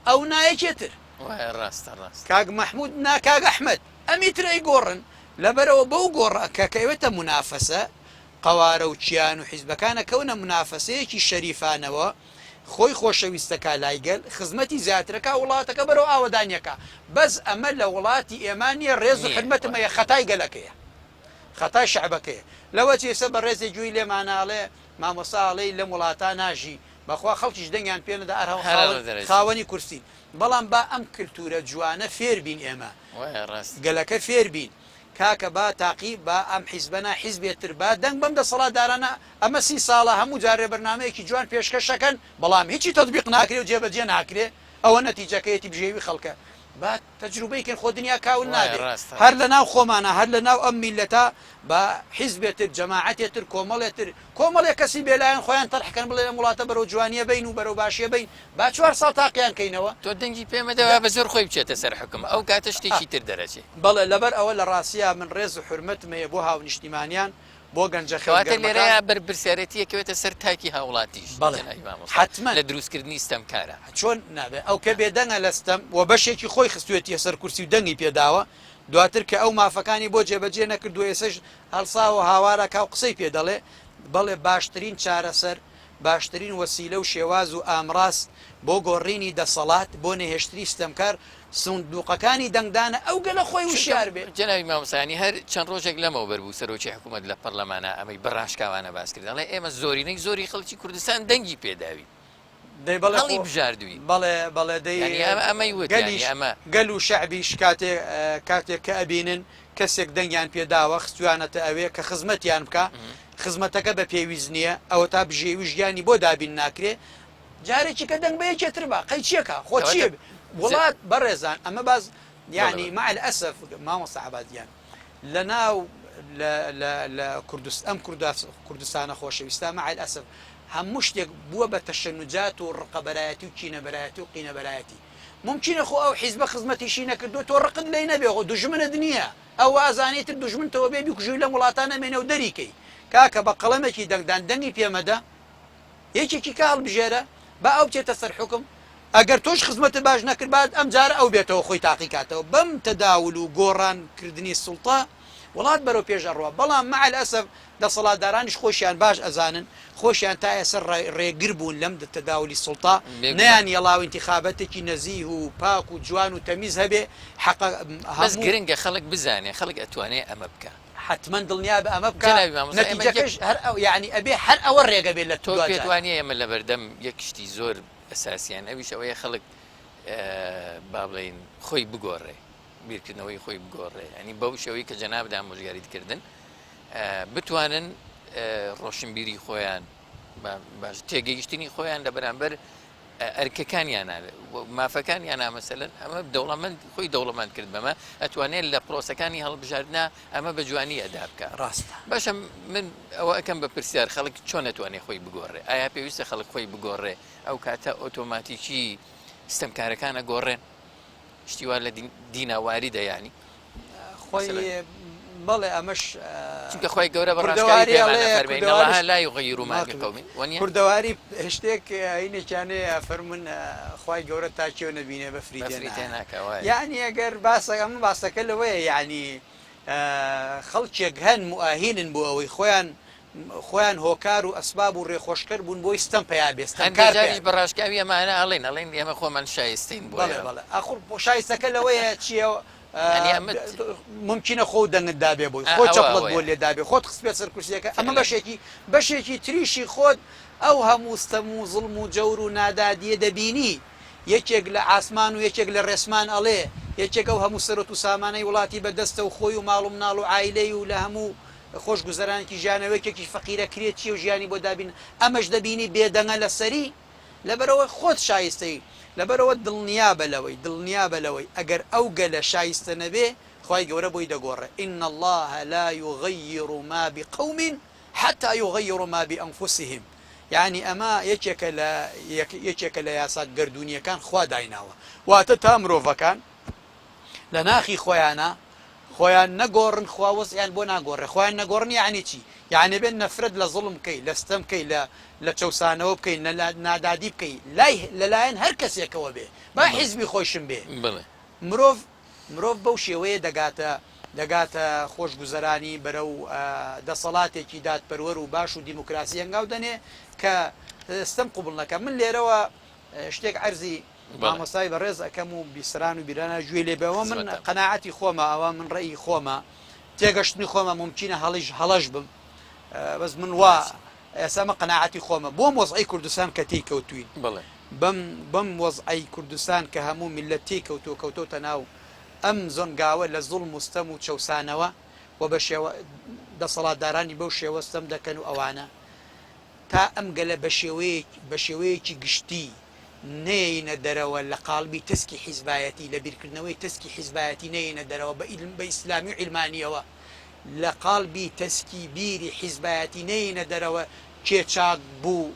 Speaker 2: ئەو نا یەکێ تر.
Speaker 1: وایە ڕاستە ڕاستە.
Speaker 2: کاک مەحمود نا کاک ئەحمەد ئەمی تر ئەیگۆڕن لەبەرئەوە بەو گۆڕە کە کەوێتە مونافەسە قەوارە و کیان و حیزبەکان ئەکەونە مونافەسەیەکی شەریفانەوە خۆی خۆشەویستەکا لای گەل خزمەتی زیاترەکا وڵاتەکە بەرەو ئاوەدانیەکا بەس ئەمە لە وڵاتی ئێما نیە ڕێز و
Speaker 1: نیە
Speaker 2: حورمەتم
Speaker 1: وایە.
Speaker 2: هەیە خەتای گەلەکەیە. خەتای شەعبەکەیە لەوە چی ئێستا بەڕێزێ گوێی لێمانە ئەڵێ مامۆستا ئەڵێی لەم وڵاتە ناژی بەخوا خەڵکیش دەنگیان پێ نەدا ئەر
Speaker 1: هەر
Speaker 2: خاوەن
Speaker 1: دەرەچێ.
Speaker 2: خاوەنی کورسین بەڵام با ئەم کلتورە جوانە فێر بین ئێمە
Speaker 1: وایە ڕاستە.
Speaker 2: گەلەکە فێر بین کاکە با تاقی با ئەم حیزبە نا حیزبێ تر با دەنگ بەم دەسەڵاتدارانە ئەمە سی ساڵە هەموو جارێ بەرنامەیەکی جوان پێشکەش ئەکەن بەڵام هیچی تەتبیق ناکرێ و جێبەجێ ناکرێ ئەوە نەتیجەکەیەتی بژێوی خەڵکە با تەجروبەی کەین خۆ دنیا کاول
Speaker 1: وایە
Speaker 2: نابێ
Speaker 1: ڕاستە
Speaker 2: هەر لە
Speaker 1: ڕاستە.
Speaker 2: ناو خۆمانا هەر لە ناو ئەم میللەتە با حیزبێ تر جەماعەتێ تر کۆمەڵێ تر کۆمەڵێ کەسی بێلایەن خۆیان تەرح کەن بڵێن ئەم وڵاتە بەرەو جوانیە بەین و بەرەو باشیە بەین با چوار ساڵ تاقیان کەینەوە.
Speaker 1: تۆ دەنگی پێ مەدە با بە زۆر خۆی بچێتە سەر حوکم ئەو کاتە شتێکی تر دەرەچێ.
Speaker 2: بەڵێ لەبەر ئەوە لە ڕاستیا من ڕێز و حورمەتم هەیە بۆ هاونیشتیمانیان بۆ گەنجە
Speaker 1: کەواتە
Speaker 2: خوێنگەرمەکان.
Speaker 1: لێرەیا بەرپرسیارێتی ئەکەوێتە سەر تاکی هاوڵاتیش
Speaker 2: بەڵێ
Speaker 1: جەنابی مامۆستا
Speaker 2: حەتمەن.
Speaker 1: لە دروستکردنی ستەمکارا.
Speaker 2: چۆن نابێ ئەو کە بێدەنگە لە ستەم و بەشێکی خۆی خستوێتیە سەر کورسی و دەنگی پێ داوە دواتر کە ئەو مافەکانی بۆ جێبەجێ نەکردووە ئێسەش هەڵساوە هاوار ئەکا و قسەی پێ دەڵێ بەڵێ باشترین چارەسەر باشترین وەسیلە و شێواز و ئامراز بۆ گۆڕینی دەسەڵات بۆ نەهێشتنی ستەمکار سندوقەکانی دەنگدانە ئەو گەلە خۆی
Speaker 1: چونکە
Speaker 2: وشیار بێ.
Speaker 1: جەنابی مامۆستا یانی هەر چەند ڕۆژێک لەمەوبەر بوو سەرۆکی حکوومەت لە پەرلەمانا ئەمەی بە ڕاشکاوانە باس کرد ئەڵێ ئێمە زۆرینەی زۆری خەڵکی کوردستان دەنگی پێ داوین
Speaker 2: دەی بەڵێ
Speaker 1: هەڵی
Speaker 2: خۆ
Speaker 1: بژاردووین
Speaker 2: بەڵێ بەڵێ دەی
Speaker 1: یانی ئەمە ئەمەی وت یانی
Speaker 2: گەلیش
Speaker 1: ئەمە
Speaker 2: گەل و شەعبیش کاتێ کاتێک کە ئەبینن کەسێک دەنگیان پێ داوە خستویانەتە ئەوێ کە خزمەتیان بکا خزمەتەکە بە پێویست نییە ئەوەتا بژێوی ژیانی بۆ دابین ناکرێ جارێکی کە دەنگ بە یەکێ تر با قەی چیەکا خۆ
Speaker 1: کەواتە
Speaker 2: چیە
Speaker 1: ج
Speaker 2: وڵات بەڕێزان ئەمە باز
Speaker 1: بەڵێ
Speaker 2: یانی
Speaker 1: بەڵێ
Speaker 2: مع الاسف مامۆستا عەباس گیان لە ناو لە لە لە کوردست ئەم کوردستانە خۆشەویستە مع الاسف هەموو شتێک بووە بە تەشەنوجات و ڕقەبەرایەتی و کینەبەرایەتی و قینەبەرایەتی مومکینە خۆ ئەو حیزبە خزمەتیشی نەکردووە تۆ ڕقت لێی نەبێ خۆ دوژمنت نییە ئەو وا ئەزانێ ئیتر دوژمنتەوە بێ بیکوژی و لەم وڵاتە نەمێنێ و دەری کەی کاکە بە قەڵەمێکی دەنگدان دەنگی پێ مەدە یەکێکی کە هەڵبژێرە با ئەو بچێتە سەر حوکم ئەگەر تۆش خزمەتت باش نەکرد با ئەم جارە ئەو بێتەوە خۆی تاقی کاتەوە بەم تەداول و گۆڕان کردنی سوڵتە وڵات بەرەو پێش ئەڕوا بەڵام مع الاسف دەسەڵاتدارانیش خۆشیان باش ئەزانن خۆشیان تا ئێستا ڕێگر بوون لەم تەداولی سوڵتە
Speaker 1: بێگومان.
Speaker 2: نەیان یەڵاو ئینتیخابەتێکی نەزیه و پاک و جوان و تەمیز هەبێ حەقە
Speaker 1: بەس
Speaker 2: هەموو
Speaker 1: گرنگە خەڵک بزانێ خەڵک ئەتوانێ ئەمە بکا.
Speaker 2: حەتمەن دڵنیابە ئەمە بکا
Speaker 1: جەنابی مامۆستا ئێمە یەک
Speaker 2: نەتیجەکەش هەر ئەو یەعنی ئەبێ هەر ئەوە ڕێگە بێ لە
Speaker 1: تۆ پێت
Speaker 2: دواجارا.
Speaker 1: وا نییە ئێمە لەبەردەم یەک شتی زۆر ئەساسیان ئەویش ئەوەیە خەڵک با بڵێین خۆی بگۆڕێ بیرکردنەوەی خۆی بگۆڕێ ینی بەو شێوەی کە جەنابت ئامۆژگاریت کردن بتوانن ڕۆشنبیری خۆیان باش تێگەیشتنی خۆیان لە بەرامبەر. ئەرکەکانیانە مافەکانیانە مەسەلەن ئەمە دەوڵەمەند خۆی دەوڵەمەند کرد بەمە ئەتوانێت لە پرۆسەکانی هەڵبژاردنا ئەمە بە جوانی ئەدا بکە
Speaker 2: ڕاستە.
Speaker 1: باشە من ئەوە ئەکەم بە پرسیار خەڵک چۆن ئەتوانێ خۆی بگۆڕێ ئایا پێویستە خەڵک خۆی بگۆڕێ ئەو کاتە ئۆتۆماتیکی ستەمکارەکان ئەگۆڕێن شتی وا لە دینا واریدە یانی
Speaker 2: خۆی بەڵێ ئەمەش
Speaker 1: چونکە خۆی گەورە بە ڕاستکاری پێمانە فەرمێ إن الله لا يغير ما بقوم
Speaker 2: وەنیە کوردەواری شتێک هینێکیانەیە فەرمونون خوای گەورە تا کێو نەبینێ بەفری
Speaker 1: تێ ناکا وایە.
Speaker 2: یەعنی ئەگەر باسە ئەمە باسەکە لەوەیە یەعنی خەڵکێک هەن موئەهیلن بۆ ئەوەی خۆیان خۆیان هۆکار و ئەسباب و ڕێخۆشکەر بوون بۆی ستەم پەیا بێ
Speaker 1: هەندێک
Speaker 2: ستەمکار
Speaker 1: جاریش
Speaker 2: پەیا
Speaker 1: بە ڕاشکاوی ئەمانە ئەڵێن ئەڵێن ئێمە خۆمان شایستەین
Speaker 2: بەڵێ
Speaker 1: بۆیە
Speaker 2: بەڵێ ئاخر شایستەکە لەوەیە چییە
Speaker 1: یانی ئەمە
Speaker 2: مومکینە خۆو دەنگت دابێ بۆی
Speaker 1: ئا
Speaker 2: خۆ
Speaker 1: ئەوە
Speaker 2: چەپڵەت بۆ
Speaker 1: ئەوەیە
Speaker 2: لێ دابێ خۆت خستبێ سەر کورسیەکە ئەمە
Speaker 1: فعلا
Speaker 2: بەشێکی بەشێکی تریشی خۆت ئەو هەموو ستەم و زوڵم و جەور و نادادیە دەبینی یەکێک لە عاسمان و یەکێک لە ڕێسمان ئەڵێ یەکێک ئەو هەموو سەروەت و سامانەی وڵاتی بە دەستە و خۆی و ماڵ و مناڵ و عایلەی و لە هەموو خۆش گوزەرانێکی ژیانەوە یەکێکیش فەقیرە کرێ چیە و ژیانی بۆ دابین ئەمەش دەبینی بێدەنگە لە سەری لەبەرئەوە خۆت شایستەی، لەبەرئەوە دڵنیابە لەوەی، دڵنیابە لەوەی ئەگەر ئەو گەلە شایستە نەبێ خوای گەورە بۆی دەگۆڕێ، ان اللە لا یغیر ما بقوم حتی یغیروا ما بانفسهم، یەعنی ئەمە یەکێکە لە یەکێکە لە یاسا گەردوونییەکان خوا دایناوە، واتە تا مرۆڤەکان لە ناخی خۆیانا خۆیان نەگۆڕن خوا وەزعیان بۆ ناگۆڕێ خۆیان نەگۆڕن یەعنی چی یەعنی بێ نەفرەت لە زوڵم بکەی لە ستەم بکەی لە لە چەوسانەوە بکەی نە لە نادادی بکەی لای لەلایەن هەر کەسێکەوە بێ با حیزبی خۆیشم بێ
Speaker 1: بەڵێ.
Speaker 2: مرۆڤ مرۆڤ بەو شێوەیە دەگاتە دەگاتە خۆشگوزەرانی بەرەو دەسەڵاتێکی دادپەروەر و باش و دیموکراسی هەنگاو دەنێ کە ستەم قبوڵ نەکا من لێرەوە شتێک عەرزی مامۆستای بەڕێز ئەکەم و بیسەران و بیرانە گوێی لێ بێ ئەوە من قەناعەتی خۆمە ئەوە من ڕێی خۆمە تێگەشتنی خۆمە ممکنە هەڵیش هەڵەش بم بەس من وا ئێستا مە قەناعەتی خۆمە بۆم وەزعی کوردستان کە تێی کەوتوین بەم بەم وەزعی کوردستان کە هەموو میللەت تێی کەوتووە کەوتۆتە ناو ئەم زۆنگاوە لە زوڵم و ستەم و چەوسانەوە و بە شێوە دەسەڵاتدارانی بەو شێوە ستەم دەکەن و ئەوانە تا ئەم گەلە بە شێوەیەک بە شێوەیەکی گشتی نەیەینە دەرەوە لە قاڵبی تەسکی حیزبایەتی، لە بیرکردنەوەی تەسکی حیزبایەتی نەیەینە دەرەوە بە بە ئیسلامی و عیلمانییەوە، لە قاڵبی تەسکی بیری حیزبایەتی نەیەینە دەرەوە کێ چاک بوو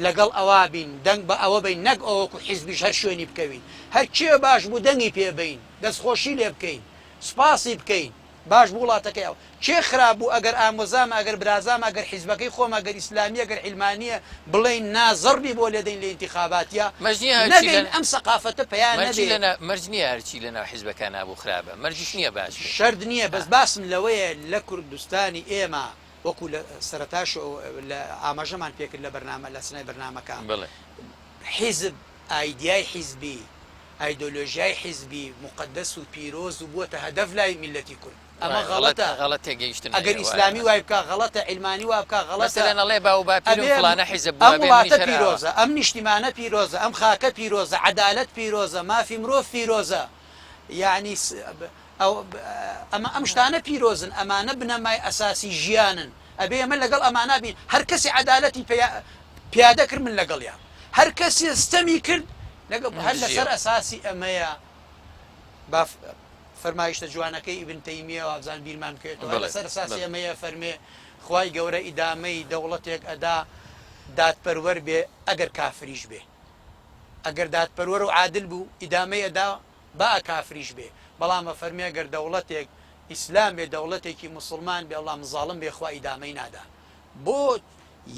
Speaker 2: لەگەڵ ئەوا بین، دەنگ بە ئەوە بەین نەک ئەوەکو حیزبیش هەر شوێنی بکەوین، هەر کێ باش بوو دەنگی پێ بەین، دەستخۆشی لێ بکەین، سوپاسی بکەین. باش بوو وڵاتەکەی ئەو کێ خراپ بوو ئەگەر ئامۆزامە ئەگەر برازامە ئەگەر حیزبەکەی خۆمە ئەگەر ئیسلامیە ئەگەر عیلمانیە بڵێین نا زەڕبی بۆ لێدەین لە ئینتیخاباتیا
Speaker 1: مەرج نیە هەرچی لە
Speaker 2: نەگەین ئەم سەقافەتە پەیا
Speaker 1: مەرجی
Speaker 2: نەبێ.
Speaker 1: لە مەرج نیە هەرچی لە ناو حیزبەکانا بوو خراپە مەرجیش نیە باش بێ.
Speaker 2: شەرت نیە بەس باسم لەوەیە لە کوردستانی ئێمە وەکو لە سەرەتاش لە ئاماژەمان پێکرد لە بەرنامە لە سنای بەرنامەکە
Speaker 1: بەڵێ.
Speaker 2: حیزب ئایدیای حیزبی ئایدۆلۆژیای حیزبی موقەدەس و پیرۆز و بووەتە هەدەف لای میللەتی کورد. ئەمە غەڵەتە.
Speaker 1: غەڵەت تێگەیشتن
Speaker 2: ئەگەر
Speaker 1: هەیە وایە.
Speaker 2: ئیسلامی وای بکا غەڵەتە، عیلمانی وا بکا غەڵەتە.
Speaker 1: مەسەلەن ئەڵێ باو باپیرم
Speaker 2: ئەبێ
Speaker 1: فڵانە حیزب بوو
Speaker 2: ئەم
Speaker 1: ئەبێ منیش
Speaker 2: وڵاتە
Speaker 1: هەر ئاوا.
Speaker 2: پیرۆزە، ئەم نیشتیمانە پیرۆزە، ئەم خاکە پیرۆزە، عەدالەت پیرۆزە، مافی مرۆڤ پیرۆزە. یەعنی ئەمە ئەم شتانە پیرۆزن، ئەمانە بنەمای ئەساسی ژیانن. ئەبێ ئێمە لەگەڵ ئەمانە بین. هەر کەسێ عەدالەتی پیادە کرد من لەگەڵیام. هەر کەسێ ستەمی کرد لەگەڵ هەر لەسەر ئەساسی ئەمەیە با فەرمایشتە جوانەکەی ئیبن تەیمیە وابزان بیرمان بکەوێتەوە هەر لەسەر ئەساسی ئەمەیە فەرمێ خوای گەورە ئیدامەی دەوڵەتێک ئەدا دادپەروەر بێ ئەگەر کافریش بێ ئەگەر دادپەروەر و عادل بوو ئیدامەی ئەدا با کافریش بێ بەڵام ئەفەرمێ گەر دەوڵەتێک ئیسلام بێ دەوڵەتێکی موسڵمان بێ بەڵام زاڵم بێ خوا ئیدامەی نادا بۆ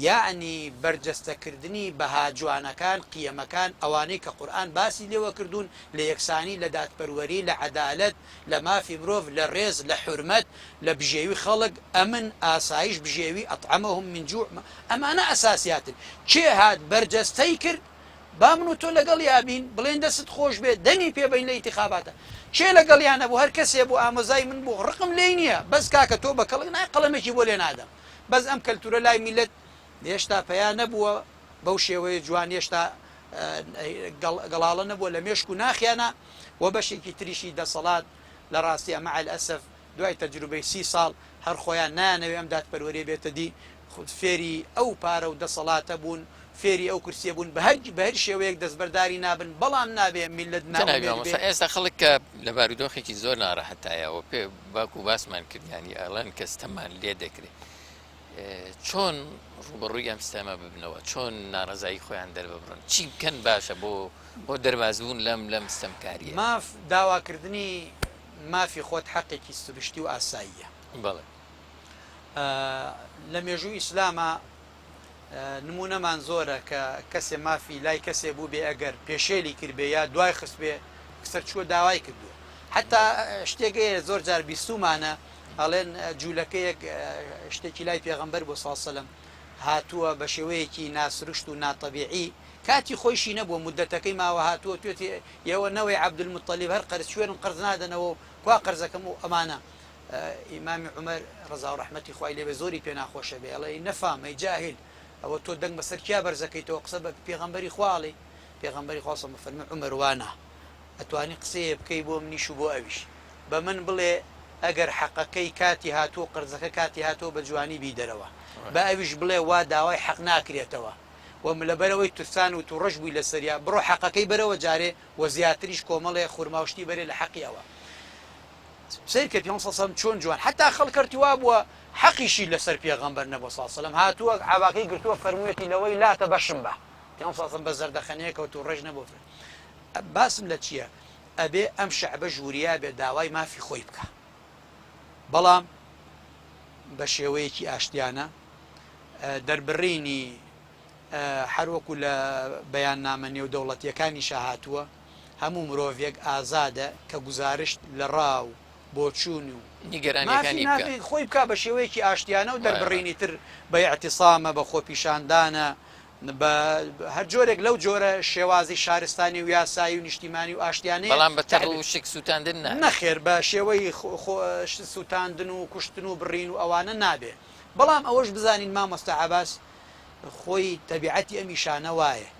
Speaker 2: یەعنی بەرجەستەکردنی بەها جوانەکان، قیەمەکان، ئەوانەی کە قورئان باسی لێوە کردوون، لە یەکسانی، لە دادپەروەری، لە عەدالەت، لە مافی مرۆڤ، لە ڕێز، لە حورمەت، لە بژێوی خەڵک، ئەمن، ئاسایش، بژێوی، اطعمهم من جوع، ئەمانە ئەساسیاتن. کێ هات بەرجەستەی کرد، با من و تۆ لەگەڵیا بین، بڵێین دەستت خۆش بێ، دەنگی پێ بەین لە ئینتیخاباتا. کێ لەگەڵیا نەبوو، هەر کەسێ بوو ئامۆزای من بوو، ڕقم لێی نییە، بەس کاکە تۆ بە کەڵک نایەی قەڵەمێکی بۆ لێ نادەم. بەس ئەم کەلتورە لای میللەت هێشتا پەیا نەبووە بەو شێوەیە جوان هێشتا گەڵاڵە نەبووە لە مێشک و ناخیانا و بەشێکی تریشی دەسەڵات لە ڕاستیا مع الاسف دوای تەجروبەی سی ساڵ هەر خۆیان نایانەوێ ئەم دادپەروەریە بێتە دی فێری ئەو پارە و دەسەڵاتە بوون. فێری ئەو کورسیە بوون بە هەر بە هەر شێوەیەک دەستبەرداری نابن بەڵام نابێ میللەت
Speaker 1: جەنابی
Speaker 2: نائومێد بێ.
Speaker 1: مامۆستا ئێستا خەڵک کە لە بارودۆخێکی زۆر ناڕەحەتایە و پێ باکو باسمان کرد یانی ئەڵێن کە ستەممان لێ دەکرێ چۆن ڕووبەڕووی ئەم ستەمە ببنەوە چۆن ناڕەزایی خۆیان دەرببڕن چی بکەن باشە بۆ بۆ دەربازبوون لەم لەم ستەمکارییە؟
Speaker 2: ماف داواکردنی مافی خۆت حەقێکی سروشتی و ئاساییە.
Speaker 1: بەڵێ.
Speaker 2: لە مێژووی ئیسلاما نموونەمان زۆرە کە کەسێ مافی لای کەسێ بووبێ ئەگەر پێشێلی کردبێ یا دوای خستبێ کسەر چووە داوای کردووە. حەتا شتێک هەیە زۆر جار بیستوومانە ئەڵێن جوولەکەیەک شتێکی لای پێغەمبەر بووە صلی سلم هاتووە بە شێوەیەکی ناسروشت و ناتەبیعی کاتی خۆیشی نەبووە مودەتەکەی ماوە هاتووە توێتی ئێوە نەوەی عەبدولموتەلیب هەر قەرز شوێنم قەرز نادەنەوە و کوا قەرزەکەم و ئەمانە ئیمامی عومەر ڕەزا و ڕەحمەتی خوای لێ بێ زۆری پێ ناخۆشە بێ ئەڵێ نەفام ئەی جاهیل ئەوە تۆ دەنگ بەسەر کیا بەرزەکەیتەوە قسە بە پێغەمبەری خوا ئەڵێی پێغەمبەری خوا صلی فەرمی عومەر وانا ئەتوانی قسەیە بکەی بۆ منیش و بۆ ئەویش بە من بڵێ ئەگەر حەقەکەی کاتی هاتووە قەرزەکە کاتی هاتووە بە جوانی بیدەرەوە بە ئەویش بڵێ وا داوای حەق ناکرێتەوە و لەبەرئەوەی ترسان و توڕەش بووی لەسەریا بڕۆ حەقەکەی بەرەوە جارێ و زیاتریش کۆمەڵێ خورما و شتی بەرێ لە حەقی ئەوە. سەیر کە پێغەمبەر صلی اللە علیە وسلم چۆن جوان حەتا خەڵک کەرتی وابووە حەقیشی لەسەر پێغەمبەر نەبووە صلی اللە علیە وسلم هاتووە عەباکەی گرتووە فەرموویەتی لەوەی لاتە بەشم بە پێغەمبەر صلی اللە علیە وسلم بە زەردەخەنەیەکەوە توڕەش نەبووە باسم لە چییە ئەبێ ئەم شەعبە ژوریا بێ داوای مافی خۆی بکا بەڵام بە شێوەیەکی ئاشتیانە دەربڕینی هەروەکو لە بەیاننامە نێودەوڵەتییەکانیشا هاتووە، هەموو مرۆڤێک ئازادە کە گوزارشت لە ڕا و بۆچوون و مافی
Speaker 1: نیگەرانییەکانی بکات.
Speaker 2: نافی خۆی بکا بە شێوەیەکی ئاشتیانە و دەربڕینی تر بە ئیعتیسامە، بە خۆپیشاندانە، بە هەر جۆرێک لەو جۆرە شێوازی شارستانی و یاسایی و نیشتیمانی و ئاشتیانەیە
Speaker 1: بەڵام بە تەڕ
Speaker 2: تەعبیر.
Speaker 1: و شک سووتاندن نابێ.
Speaker 2: نەخێر بە شێوەی خۆ شت سووتاندن و کوشتن و بڕین و ئەوانە نابێ. بەڵام ئەوەش بزانین مامۆستا عەباس خۆی تەبیعەتی ئەم ئیشانە وایە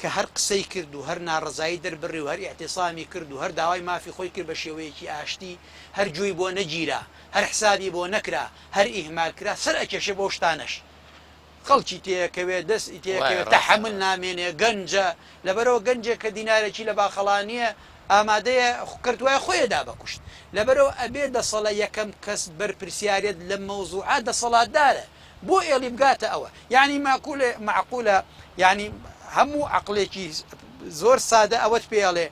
Speaker 2: کە هەر قسەی کرد و هەر ناڕەزایی دەربڕی و هەر ئیعتیسامی کرد و هەر داوای مافی خۆی کرد بە شێوەیەکی ئاشتی هەر گوێی بۆ نەگیرا هەر حسابی بۆ نەکرا هەر ئیهمال کرا سەر ئەکێشێ بەو شتانەش خەڵکی تێکەوێ دەستی
Speaker 1: وایە
Speaker 2: تێکەوێ
Speaker 1: ڕاستە
Speaker 2: تەحەمول نامێنێ گەنجە لەبەرئەوە گەنجێک کە دینارێکی لە باخەڵا نییە ئامادەیە کرد وایە خۆی ئەدا بە کوشت لەبەرئەوە ئەبێ دەسەڵە یەکەم کەس بەرپرسیارێت لەم مەوزوعە دەسەڵاتدارە بۆ ئێڵی بگاتە ئەوە یانی ماکولە مەعقولە یانی هەموو عەقڵێکی زۆر سادە ئەوەت پێ ئەڵێ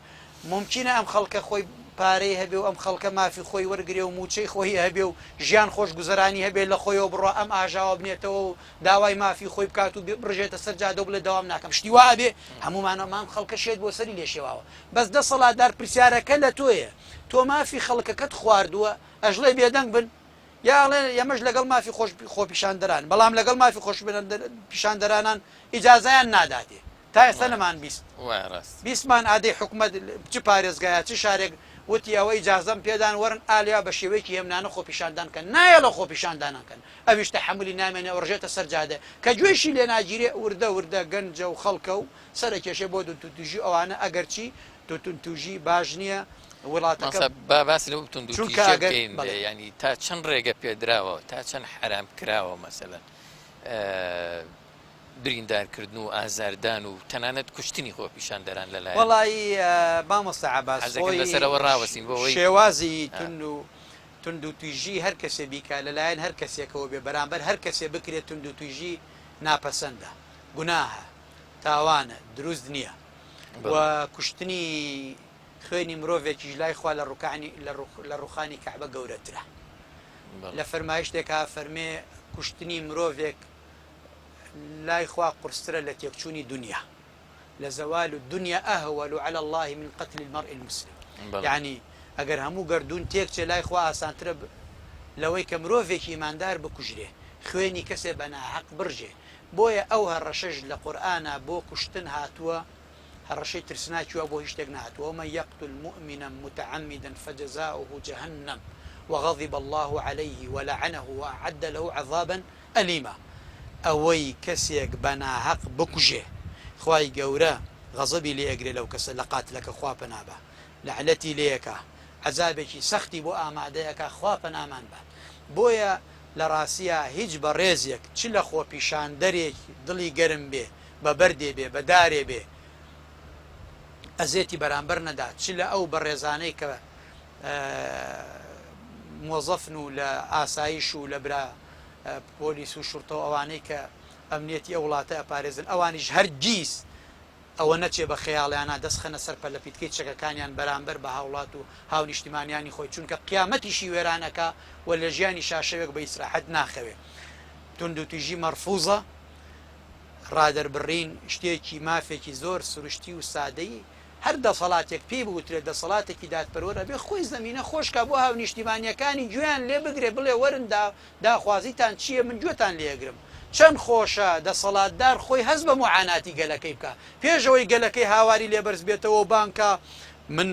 Speaker 2: مومکینە ئەم خەڵکە خۆی پارەی هەبێ و ئەم خەڵکە مافی خۆی وەرگرێ و مووچەی خۆی هەبێ و ژیان خۆش گوزەرانی هەبێ لە خۆیەوە بڕوا ئەم ئاژاوە بنێتەوە و داوای مافی خۆی بکات و بڕژێتە سەر جادە و بڵێ دەوام ناکەم شتی وا ئەبێ هەموومان ئەم خەڵکە شێت بۆ سەری لێ شێواوە بەس دەسەڵاتدار پرسیارەکە لە تۆیە تۆ مافی خەڵکەکەت خواردووە ئەژڵێ بێدەنگ بن یا ئەڵێ ئێمەش لەگەڵ مافی خۆش خۆپیشاندەران بەڵام لەگەڵ مافی خۆش پیشاندەرانان ئیجازەیان ناداتێ تا ئێستا نەمان 20
Speaker 1: وایە ڕاست.
Speaker 2: بیستمان ئادەی حکومەت چ پارێزگایە چ شارێک وتی ئەوە ئیجازەم پێدان وەرن ئالیا بە شێوەیەکی هێمنانە خۆپیشاندان کەن نایەڵە خۆپیشاندانان کەن ئەویش تەحەمولی نامێنێ ئەڕژێتە سەر جادە کە گوێیشی لێ ناگیرێ وردە وردە گەنجە و خەڵکە و سەرەکێشێ بۆ توندوتیژی ئەوانە ئەگەرچی توندوتیژی باش نییە وڵاتەکە
Speaker 1: مامۆستا با باس لەو
Speaker 2: چونکە
Speaker 1: توندوتیژیە
Speaker 2: ئەگەر
Speaker 1: بکەین
Speaker 2: بەڵێ.
Speaker 1: یانی تا چەند ڕێگە پێدراوە تا چەند حەرام کراوە مەسەلەن بریندارکردن و ئازاردان و تەنانەت کوشتنی خۆپیشاندەران لەلایەن
Speaker 2: وەڵایی مامۆستا عەباس
Speaker 1: حەزەکەم
Speaker 2: خۆی
Speaker 1: لەسەرەوە ڕاوەستین بۆ ئەوەی
Speaker 2: شێوازی توند و توندوتیژی هەر کەسێ بیکا لەلایەن هەر کەسێکەوە بێ بەرامبەر هەر کەسێ بکرێ توندوتیژی ناپەسەندە گوناهە تاوانە دروست نییە و کوشتنی خوێنی مرۆڤێکیش لای خوا لە ڕوکانی لە ڕوخانی کەعبە گەورەترە لە فەرمایشتێکا فەرمێ کوشتنی مرۆڤێک لای خوا قورسترە لە تێکچوونی دونیا، لزوال الدنیا اهون علی اللە من قتل المرء المسلم، یەعنی ئەگەر هەموو گەردوون تێکچێ لای خوا ئاسانترە لەوەی کە مرۆڤێکی ئیماندار بکوژرێ، خوێنی کەسێ بە ناحەق بڕژێ، بۆیە ئەو هەڕەشەش لە قورئانا بۆ کوشتن هاتووە، هەڕەشەی ترسناکی وا بۆ هیچ شتێک نەهاتووە، ومن یقتل مؤمنا متعمدا فجزاؤه جهنم وغضب اللە علیه ولعنه واعد له عذابا الیما، ئەوەی کەسێک بە ناهەق بکوژێ خوای گەورە غەزەبی لێ ئەگرێ لەو کەسە لە قاتلەکە خوا پەنا با لەعنەتی لێ ئەکا عەزابێکی سەختی بۆ ئامادە ئەکا خوا پەنامان بات بۆیە لە ڕاستیا هیچ بەڕێزێک چ لە خۆپیشاندەرێک دڵی گەرم بێ. بە بەردێ بێ بە دارێ بێ ئەزێتی بەرامبەر نەدا چ لە ئەو بەڕێزانەی کە مۆزەفن و لە ئاسایش و لە برا پۆلیس و شورتە و ئەوانەی کە ئەمنیەتی ئەو وڵاتە ئەپارێزن ئەوانیش هەرگیز ئەوە نەچێ بە خەیاڵیانا دەست خەنە سەر پەلەپیتکەی چەکەکانیان بەرامبەر بە هاوڵات و هاونیشتیمانیانی خۆی چونکە قیامەتیشی وێران ئەکا و لە ژیانیشا شەوێک بە ئیسراحەت ناخەوێ. توندوتیژی مەرفوزە، ڕادەربڕین شتێکی مافێکی زۆر سروشتی و سادەی هەر دەسەڵاتێک پێی بوترێت دەسەڵاتێکی دادپەروەر ئەبێ خۆی زەمینە خۆش کا بۆ هاونیشتیمانیەکانی گوێیان لێ بگرێ بڵێ وەرن داخوازیتان چیە من گوێتان لێ ئەگرم چەند خۆشە دەسەڵاتدار خۆی هەست بە موعاناتی گەلەکەی بکا پێش ئەوەی گەلەکەی هاواری لێ بەرز بێتەوە و بانگ کا من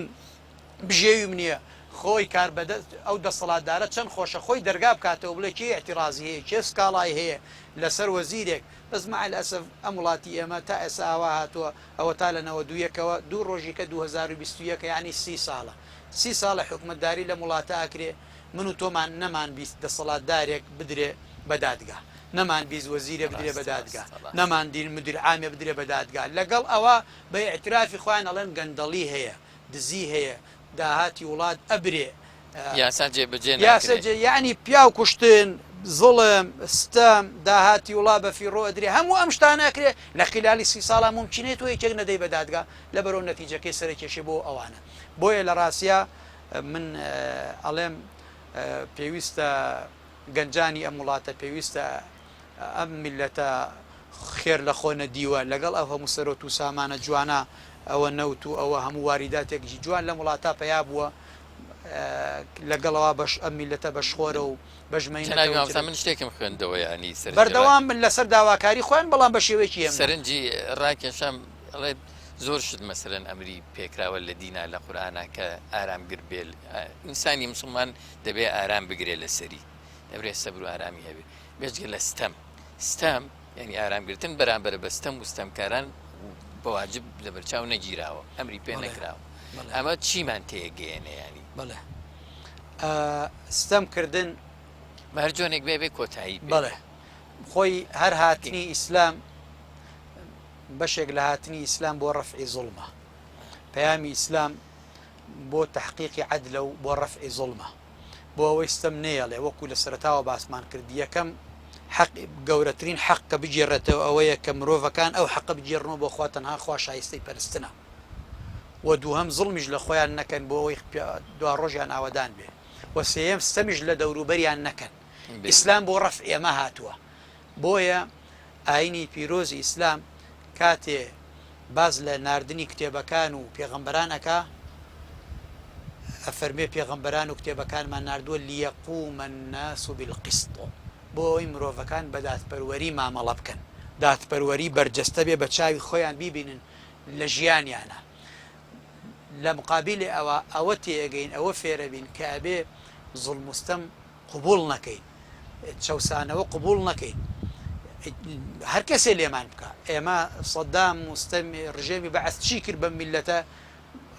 Speaker 2: بژێویم نیە خۆی کاربەدەست ئەو دەسەڵاتدارە چەند خۆشە خۆی دەرگا بکاتەوە بڵێ کێ ئیعتیڕازی هەیە کێ سکاڵای هەیە لەسەر وەزیرێک بەس مع الاسف ئەم وڵاتی ئێمە تا ئێستا ئاوا هاتووە ئەوەتا لە 91 ەوە دوو ڕۆژی کە 2021 یانی 30 ساڵە 30 ساڵە حکومەتداری لەم وڵاتە ئەکرێ من و تۆمان نەمان بیست دەسەڵاتدارێک بدرێ بە دادگا نەمان بیست وەزیرێ بدرێ بە
Speaker 1: ڕاستە
Speaker 2: دادگا
Speaker 1: ڕاستە ڕاستە.
Speaker 2: نەمان دین مدیر عامێ بدرێ بە دادگا لەگەڵ ئەوە بە ئیعترافی خۆیان ئەڵێن گەندەڵی هەیە دزی هەیە داهاتی وڵات ئەبرێ
Speaker 1: یاسا جێبەجێ
Speaker 2: یاسا
Speaker 1: ناکرێ.
Speaker 2: جێ یەعنی پیاو کوشتن زوڵم ستەم داهاتی وڵا بە فیڕۆ ئەدرێ هەموو ئەم شتانە ئەکرێ لە خیلالی 30 ساڵا مومکینەیە تۆ یەکێک نەدەی بە دادگا لەبەرئەوە نەتیجەکەی سەرەکێشێ بۆ ئەوانە بۆیە لە ڕاستیا من ئەڵێم پێویستە گەنجانی ئەم وڵاتە پێویستە ئەم میللەتە خێر لە خۆ نەدیوە لەگەڵ ئەو هەموو سەرۆت و سامانە جوانە ئەوە نەوت و ئەوە هەموو واریداتێکی جوان لەم وڵاتە پەیا بووە لەگەڵەوە بەش ئەم میللەتە بەشخۆرە و بەژمەینەتە
Speaker 1: جەنابی
Speaker 2: و
Speaker 1: مامۆستا من شتێکم خوێندەوە یانی سەرنجی ڕا
Speaker 2: بەردەوام بن لەسەر داواکاری خۆیان بەڵام بە شێوەیەکی هێمنانە.
Speaker 1: سەرنجی ڕاکێشام ئەڵێ زۆر شت مەسەلەن ئەمری پێکراوە لە دینا لە قورئانا کە ئارامگر بێ ئینسانی موسڵمان دەبێ ئارام بگرێ لەسەری دەبرێ سەبر و ئارامی هەبێ بێجگە لە ستەم ستەم یعنی ئارامگرتن بەرامبەر بە ستەم و ستەمکاران بە واجب لەبەرچاو نەگیراوە ئەمری پێ نەکراوە ئەمە چیمان تێگەیەنێ ینی
Speaker 2: بەڵێ ستەم کردن
Speaker 1: بە هەر جۆنێک بێ بێ کۆتایی
Speaker 2: بەڵێ خۆی هەر هاتنی ئیسلام بەشێک لە هاتنی ئیسلام بۆ ڕەفعی زوڵمە پەیامی ئیسلام بۆ تەحقیقی عەدلە و بۆ ڕەفعی زوڵمە بۆ ئەوەی ستەم نەیەڵێ وەکو لە سەرەتاوە باسمان کرد یەکەم حەق گەورەترین حەق کە بگێڕێتەوە ئەوەیە کە مرۆڤەکان ئەو حەقە بگێڕنەوە بۆ خوا تەنها خوا شایستەی پەرستنە و دووهەم زوڵمیش لە خۆیان نەکەن بۆ ئەوەی دواڕۆژیان ئاوەدان بێ و سێیەم ستەمیش لە دەوروبەریان نەکەن ئیسلام بۆ ڕەفعی ئەمە هاتووە بۆیە ئاینی پیرۆزی ئیسلام کاتێ باس لە ناردنی کتێبەکان و پێغەمبەران ئەکا ئەفەرموێ پێغەمبەران و کتێبەکانمان ناردووە لیقوم الناس بالقسط بۆ ئەوەی مرۆڤەکان بە دادپەروەری مامەڵە بکەن دادپەروەری بەرجەستە بێ بە چاوی خۆیان بیبینن لە ژیانیانا لە مقابیلی ئەوە ئەوە تێئەگەین ئەوە فێرەبین کە ئەبێ زوڵم و ستەم قبوڵ نەکەین چەوسانەوە قبوڵ نەکەین هەر کەسێ لێمان بکە ئێمە سەدام و ستەمی ڕژێمی بەعس چی کرد بەم میلەتە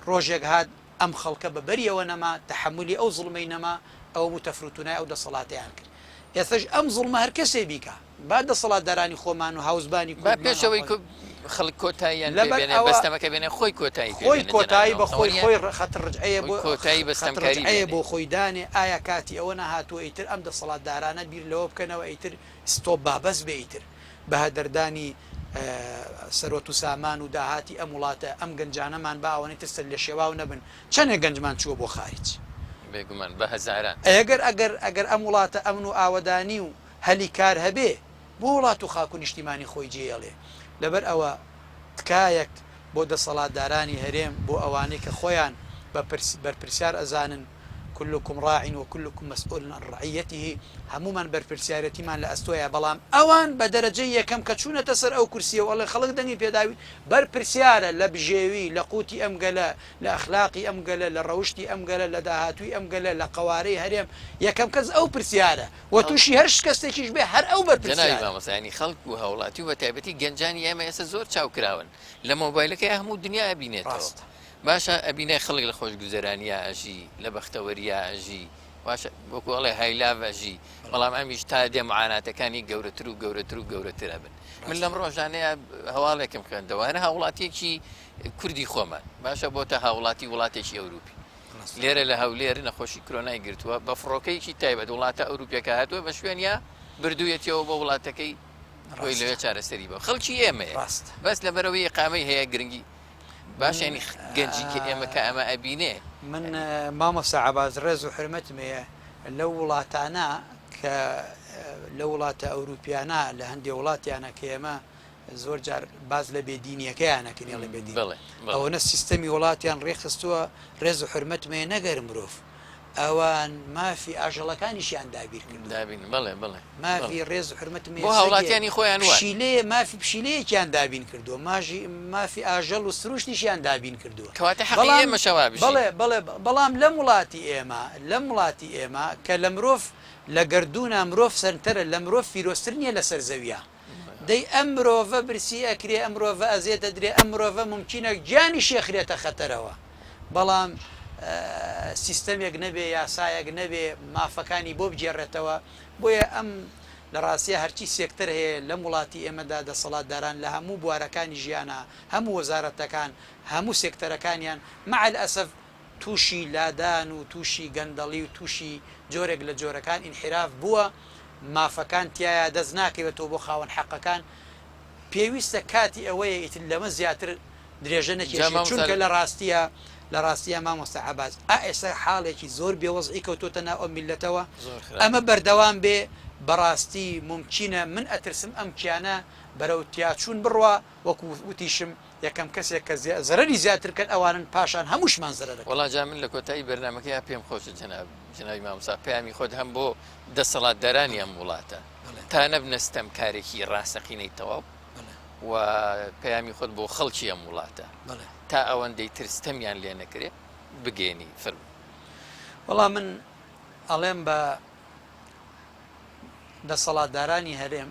Speaker 2: ڕۆژێک هات ئەم خەڵکە بە بەریەوە نەما تەحەمولی ئەو زوڵمەی نەما ئەوە بوو تەفروتونای ئەو دەسەڵاتەیان کرد ئێستاش ئەم زوڵمە هەر کەسێ بیکا با دەسەڵاتدارانی خۆمان و هاوزبانی
Speaker 1: با
Speaker 2: کوردمان
Speaker 1: پێش ئەوەی
Speaker 2: هاوخۆ
Speaker 1: خەڵک کۆتاییان پێ
Speaker 2: لەبەر
Speaker 1: بێنێ
Speaker 2: ئەوە
Speaker 1: بەستەمەکە بێنێ خۆی کۆتایی پێ
Speaker 2: خۆی
Speaker 1: بێنێ جەنابی
Speaker 2: کۆتایی بە
Speaker 1: مامۆستا
Speaker 2: خۆی
Speaker 1: وەنیە
Speaker 2: خۆی خەت ڕجعەیە
Speaker 1: خۆی
Speaker 2: بۆ
Speaker 1: کۆتایی بە
Speaker 2: خەت
Speaker 1: ستەمکاری
Speaker 2: ڕجعەیە
Speaker 1: بێنێ.
Speaker 2: بۆ خۆی دانێ ئایا کاتی ئەوە نەهاتووە ئیتر ئەم دەسەڵاتدارانە بیر لەوە بکەنەوە ئیتر ستۆپ با بەس بێ ئیتر بە هەدەردانی سەروەت و سامان و داهاتی ئەم وڵاتە ئەم گەنجانەمان با ئەوەنەی تر سەرلێشێواو نەبن چەنێک گەنجمان چووە بۆ خاریج؟
Speaker 1: بێگومان بە هەزاران.
Speaker 2: ئەگەر ئەگەر ئەگەر ئەم وڵاتە ئەمن و ئاوەدانی و هەلی کار هەبێ بۆ وڵات و خاک و نیشتیمانی خۆی جێیەڵێ لەبەر ئەوە تکایەک بۆ دەسەڵاتدارانی هەرێم بۆ ئەوانەی کە خۆیان بە بەرپرسیار ئەزانن کلکم راع و کلکم مسئول عن رعیته هەموومان بەرپرسیارێتیمان لە ئەستۆیە بەڵام ئەوان بە دەرەجەی یەکەم کە چوونەتە سەر ئەو کورسیە و ئەڵێ خەڵک دەنگی پێداوین بەرپرسیارە لە بژێوی لە قوتی ئەم گەلە لە ئەخلاقی ئەم گەلە لە ڕەوشتی ئەم گەلە لە داهاتووی ئەم گەلە لە قەوارەی هەرێم یەکەم کەس ئەو پرسیارە و تووشی هەر شکەستێکیش بێ هەر ئەو
Speaker 1: جەنابی
Speaker 2: بەرپرسیارە.
Speaker 1: مامۆستا یانی خەڵک و هاوڵاتی و بەتایبەتی گەنجانی ئێمە ئێستا زۆر چاوکراون لە مۆبایلەکەی هەموو دنیا ئەبینێتەوە
Speaker 2: ڕاستە.
Speaker 1: باشە ئەبینێ خەڵک لە خۆشگوزەرانیا ئەژی لە بەختەوەریا ئەژی باشە وەکو ئەڵێ هایلاڤ ئەژی بەڵام ئەمیش تا دێ معاناتەکانی گەورەتر و گەورەتر و گەورەتر ئەبن. من لەم ڕۆژانەیە هەواڵێکم خوێندەوە هەر هاوڵاتیەکی کوردی خۆمان باشە بۆتە هاوڵاتی وڵاتێکی ئەوروپی لێرە لە هەولێر نەخۆشی کرۆنای گرتووە بە فڕۆکەیەکی تایبەت وڵاتە ئەوروپیەکە هاتووە بە شوێنیا بردوویەتیەوە بۆ وڵاتەکەی خۆی لەوێ چارەسەری بە خەڵکی ئێمەیە
Speaker 2: ڕاست
Speaker 1: بەس لەبەرەوەی ئیقامەی هەیە گرنگی باش ینی گەنجی کە ئێمە کە ئەمە ئەبینێ.
Speaker 2: من مامۆستا عەباس ڕێز و حورمەتم هەیە لەو وڵاتانە کە لەو وڵاتە ئەوروپیانە لە هەندێ وڵاتیانە کە ئێمە زۆر جار باس لە بێدینیەکەیان ئەکەین ئەڵێ بێدین
Speaker 1: بەڵێ بەڵێ.
Speaker 2: ئەوەنە سیستەمی وڵاتیان ڕێکخستووە ڕێز و حورمەتم هەیە نەگەر مرۆڤ ئەوان مافی ئاژەڵەکانیشیان دابیر کردووە.
Speaker 1: دابین بەڵێ بەڵێ
Speaker 2: مافی ڕێز و حورمەتم
Speaker 1: بۆ هاوڵاتیانی خۆیان وایە.
Speaker 2: پشیلەیە مافی پشیلەیەکیان دابین کردووە ماژی مافی ئاژەڵ و سروشتیشیان دابین کردووە
Speaker 1: کەواتە حەقی
Speaker 2: بەڵام
Speaker 1: ئێمەشە وا بژین.
Speaker 2: بەڵێ بەڵێ بەڵام لەم وڵاتی ئێمە لەم وڵاتی ئێمە کە لە مرۆڤ لە گەردوونا مرۆڤ سەنتەرە لە مرۆڤ پیرۆزتر نییە لەسەر زەویا دەی ئەم مرۆڤە برسی ئەکرێ ئەم مرۆڤە ئەزێت ئەدرێ ئەم مرۆڤە مومکینە گیانیشی ئەخرێتە خەتەرەوە بەڵام سیستەمێک نەبێ یاسایەک نەبێ مافەکانی بۆ بگێڕێتەوە بۆیە ئەم لە ڕاستیا هەرچی سێکتەر هەیە لەم وڵاتی ئێمەدا دەسەڵاتداران لە هەموو بوارەکانی ژیانا هەموو وەزارەتەکان هەموو سێکتەرەکانیان مع الاسف تووشی لادان و تووشی گەندەڵی و تووشی جۆرێک لە جۆرەکان ئینحیراف بووە، مافەکان تیایا دەست ناکەوێتەوە بۆ خاوەن حەقەکان، پێویستە کاتی ئەوەیە ئیتر لەمە زیاتر درێژە
Speaker 1: جا
Speaker 2: نەکێشێت،
Speaker 1: مامۆستا
Speaker 2: چونکە لە ڕاستیا لە ڕاستیا مامۆستا عەباس ئا ئێستا حاڵێکی زۆر بێ وەزعی کەوتۆتە ناو ئەم میللەتەوە،
Speaker 1: زۆر خراپە.
Speaker 2: ئەمە بەردەوام بێ بەڕاستی مومکینە من ئەترسم ئەم کیانە بەرەو تیاچوون بڕوا، وەکو وتیشم یەکەم کەسێک کە زەرەری زیاتر بکەن ئەوانن پاشان هەمووشمان زەرەر ئەکەین.
Speaker 1: وەڵا جا من لە کۆتایی بەرنامەکەیا پێم خۆشە جەناب جەنابی مامۆستا پەیامی خۆت هەم بۆ دەسەڵاتدارانی ئەم وڵاتە تا نەبنە ستەمکارێکی ڕاستەقینەی تەواو و پەیامی خۆت بۆ خەڵکی ئەم وڵاتە تا ئەوەندەی تر ستەمیان لێ نەکرێ بگەێنی فەرموو.
Speaker 2: وەڵا من ئەڵێم بە دەسەڵاتدارانی هەرێم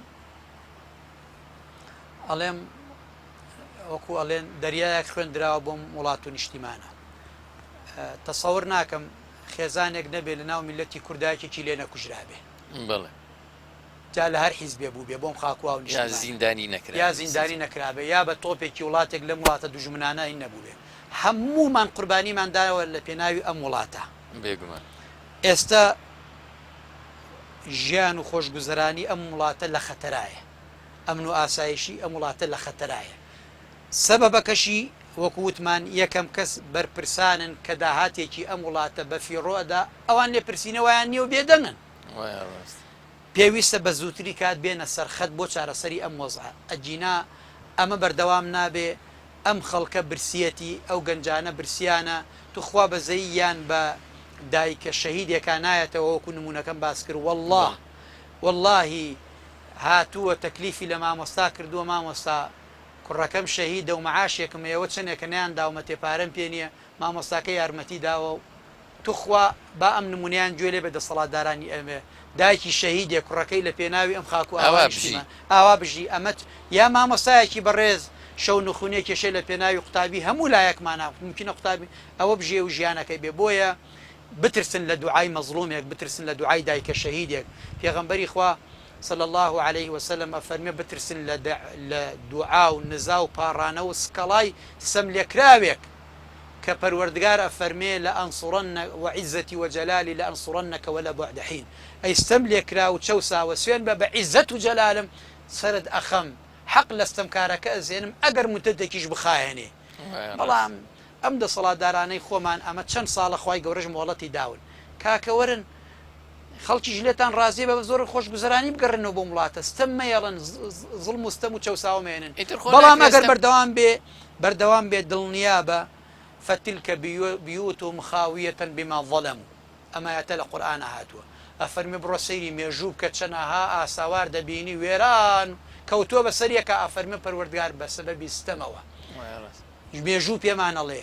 Speaker 2: ئەڵێم وەکو ئەڵێن دەریایەک خوێن دراوە بۆم وڵات و نیشتیمانە تەسەور ناکەم خێزانێک نەبێ لە ناو میلەتی کوردایەکێکی لێ نەکوژرابێ
Speaker 1: بەڵێ
Speaker 2: جا لە هەر حیزبێ بوو بێ بۆم خاکوا و
Speaker 1: یا
Speaker 2: نیشتیمانە
Speaker 1: زیندانی نەکرا
Speaker 2: یا زیندانی نەکرابێ یا بە تۆپێکی وڵاتێک لەم وڵاتە دوژمنانە این نەبووبێ هەموومان قوربانیمان داوە لە پێناوی ئەم وڵاتە
Speaker 1: بێگومان
Speaker 2: ئێستا ژیان و خۆشگوزەرانی ئەم وڵاتە لە خەتەرایە ئەمن و ئاسایشی ئەم وڵاتە لە خەتەرایە. سەبەبەکەشی وەکو وتمان یەکەم کەس بەرپرسانن کە داهاتێکی ئەم وڵاتە بە فیڕۆ ئەدا، ئەوان لێپرسینەوەیان نیە و بێدەنگن. پێویستە بە زووتری کات بێنە سەر خەت بۆ چارەسەری ئەم وەزعە، ئەگینا ئەمە بەردەوام نابێ، ئەم خەڵکە برسیەتی، ئەو گەنجانە برسیانە، توخوا بەزەییان بە دایکە شەهیدێکا نایەتەوە وەکو نموونەکەم باس کرد، وەڵڵا وەڵڵاهی هاتووە تەکلیفی لە مامۆستا کردووە مامۆستا کوڕەکەم شەهیدە و معاشێکم هەیە وە چەنێکە نەیان داومەتێ پارەم پێ نیە مامۆستاکە یارمەتی داوە و توخوا با ئەم نمونەیان گوێ لێ بێ دەسەڵاتدارانی ئەمێ دایکی شەهیدێ کوڕەکەی لە پێناوی ئەم خاک و ئاوا
Speaker 1: ئاوا بژی.
Speaker 2: نیشتیمان ئاوا بژی ئەمە یا مامۆستایەکی بەڕێز شەو نخونێ کێشەی لە پێناوی قوتابی هەموو لایەکمانا مومکینە قوتابی ئەوە بژێ و ژیانەکەی بێ بۆیە بترسن لە دوعای مەزڵومێک بترسن لە دوعای دایکە شەهیدێک پێغەمبەری خوا صلی اللە علیه وسلم ئەفەرموێ بترسن لە لە دوعا و نزا و پاڕانەوە و سکەڵای ستەملێکراوێک کە پەروەردگار ئەفەرمێ لانصرن وعزتی وجلالی لانصرنک ولو بعد حین ئەی ستەملێکراو و چەوساوە سوێن بە بە عیزەت و جەلالم سەرت ئەخەم حەق لە ستەمکارەکە ئەزێنم ئەگەر موددەتێکیش بخایەنێ بەڵام ئەم دەسەڵاتدارانەی خۆمان ئەمە چەند ساڵە خوای گەورەش مۆڵەتی داون کاکە وەرن خەڵکیش لێتان ڕازیە بە زۆر خۆشگوزەرانی بگەڕێنەوە بۆم وڵاتە ستەم مەیەڵن زوڵم و ستەم و چەوساوە مێنن
Speaker 1: ئیتر خۆ
Speaker 2: بەڵام
Speaker 1: ناکرێ
Speaker 2: ئەگەر
Speaker 1: ستەم
Speaker 2: بەردەوام بێ بەردەوام بێ دڵنیابە فتلک بیوتهم خاویە بما ظلموا ئەم ئایەتە لە قورئانا هاتووە ئەفەرمێ بڕۆ سەیری مێژوو بکە چەنەها ئاساوار دەبینی وێران کەوتووە بەسەر یەکا ئەفەرمێ پەروەردگار بە سەبەبی ستەمەوە مێژوو پێمان ئەڵێ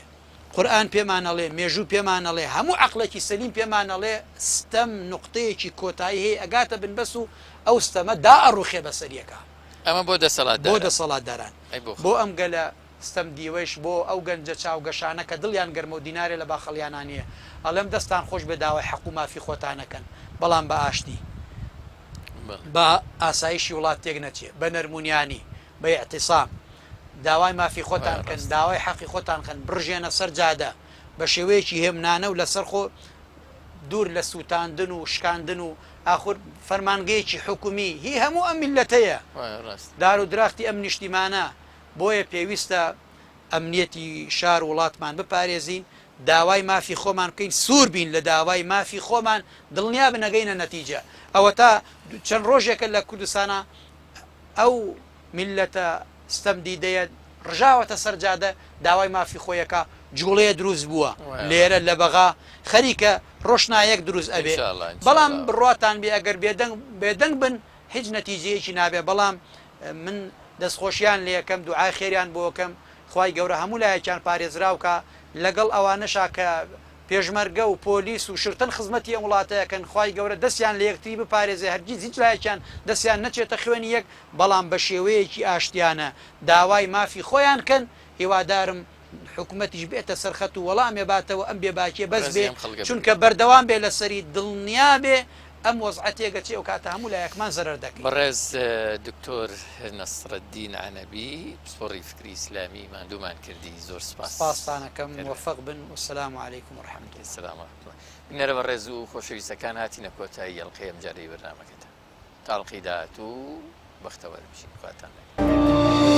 Speaker 2: قورئان پێمان ئەڵێ مێژوو پێمان ئەڵێ هەموو عەقڵێکی سەلیم پێمان ئەڵێ ستەم نوقتەیەکی کۆتایی هەیە ئەگاتە بنبەست و ئەو ستەمە دائەڕوخێ بەسەر یەکا.
Speaker 1: ئەمە بۆ
Speaker 2: بۆ
Speaker 1: دەسەڵاتداران.
Speaker 2: دەسەڵاتداران.
Speaker 1: ئەی بۆ
Speaker 2: بۆ
Speaker 1: خەڵک.
Speaker 2: ئەم گەلە ستەم دیوەیش بۆ ئەو گەنجە چاو گەشانە کە دڵیان گەرمە و دینارێ لە باخەڵیانا نییە ئەڵێم دەستان خۆش بێ داوای حەق و مافی خۆتان ئەکەن بەڵام بە ئاشتی.
Speaker 1: بەڵێ.
Speaker 2: با ئاسایشی وڵات تێک نەچێ. بە نەرمونیانی. بە ئیعتیسام داوای مافی خۆتان بکەن داوای حەقی خۆتان کەن بڕژێنە سەر جادە بە شێوەیەکی هێمنانە و لەسەر خۆ دوور لە سووتاندن و شکاندن و ئاخر فەرمانگەیەکی حکومی هی هەموو ئەم میللەتەیە دار و درەختی ئەم نیشتیمانە بۆیە پێویستە ئەمنیەتی شار و وڵاتمان بپارێزین، داوای مافی خۆمان بکەین، سوور بین لە داوای مافی خۆمان، دڵنیا بن ئەگەینە نەتیجە. ئەوەتا چەند ڕۆژێکە لە کوردستانا ئەو میللەتە ستەمدیدەیە ڕژاوەتە سەر جادە داوای مافی خۆی ئەکا، جوڵەیە دروست بووە لێرە لە بەغا خەریکە ڕۆشنایەک دروست ئەبێ، بەڵام بڕواتان بێ ئەگەر بێدەنگ بێدەنگ بن هیچ نەتیجەیەکی نابێ، بەڵام من دەستخۆشیان لێکەم دوعای خێریان بۆ کەم خوای گەورە هەموو لایەکیان پارێزراو کا لەگەڵ ئەوانەشا کە پێشمەرگە و پۆلیس و شرتەن خزمەتی ئەم وڵاتە ئەکەن خوای گەورە دەستیان لە یەکتری بپارێزێ هەرگیز هیچ لایەکیان دەستیان نەچێتە خوێنی یەک بەڵام بە شێوەیەکی ئاشتیانە داوای مافی خۆیان کەن هیوادارم حکومەتیش بێتە سەر خەت و وەڵامێ باتەوە ئەم بێباکیە بەس
Speaker 1: ڕێزی
Speaker 2: بێ
Speaker 1: ئەم خەڵکە
Speaker 2: چونکە
Speaker 1: بگرێت.
Speaker 2: بەردەوام بێ لەسەری دڵنیا بێ ئەم وەزعە تێگەچێ ئەوکاتە هەموو لایەکمان زەرەر دەکەین.
Speaker 1: بەڕێز دکتۆر نەسرەدین عەنەبی پسپۆڕی فکری ئیسلامی ماندوومان کردی زۆر سپاس.
Speaker 2: سپاستان ئەکەم
Speaker 1: خێر بێت.
Speaker 2: موفق بن والسلام علیکم و رحمە اللە.
Speaker 1: السلام و رحمە اللە. بینەرە بەڕێز و خۆشەویستەکان هاتینە کۆتایی ئەڵقەی ئەمجارەی بەرنامەکەتان. تا ئەڵقەی داهاتوو بەختەوەر بژین خواتان لەگەڵ.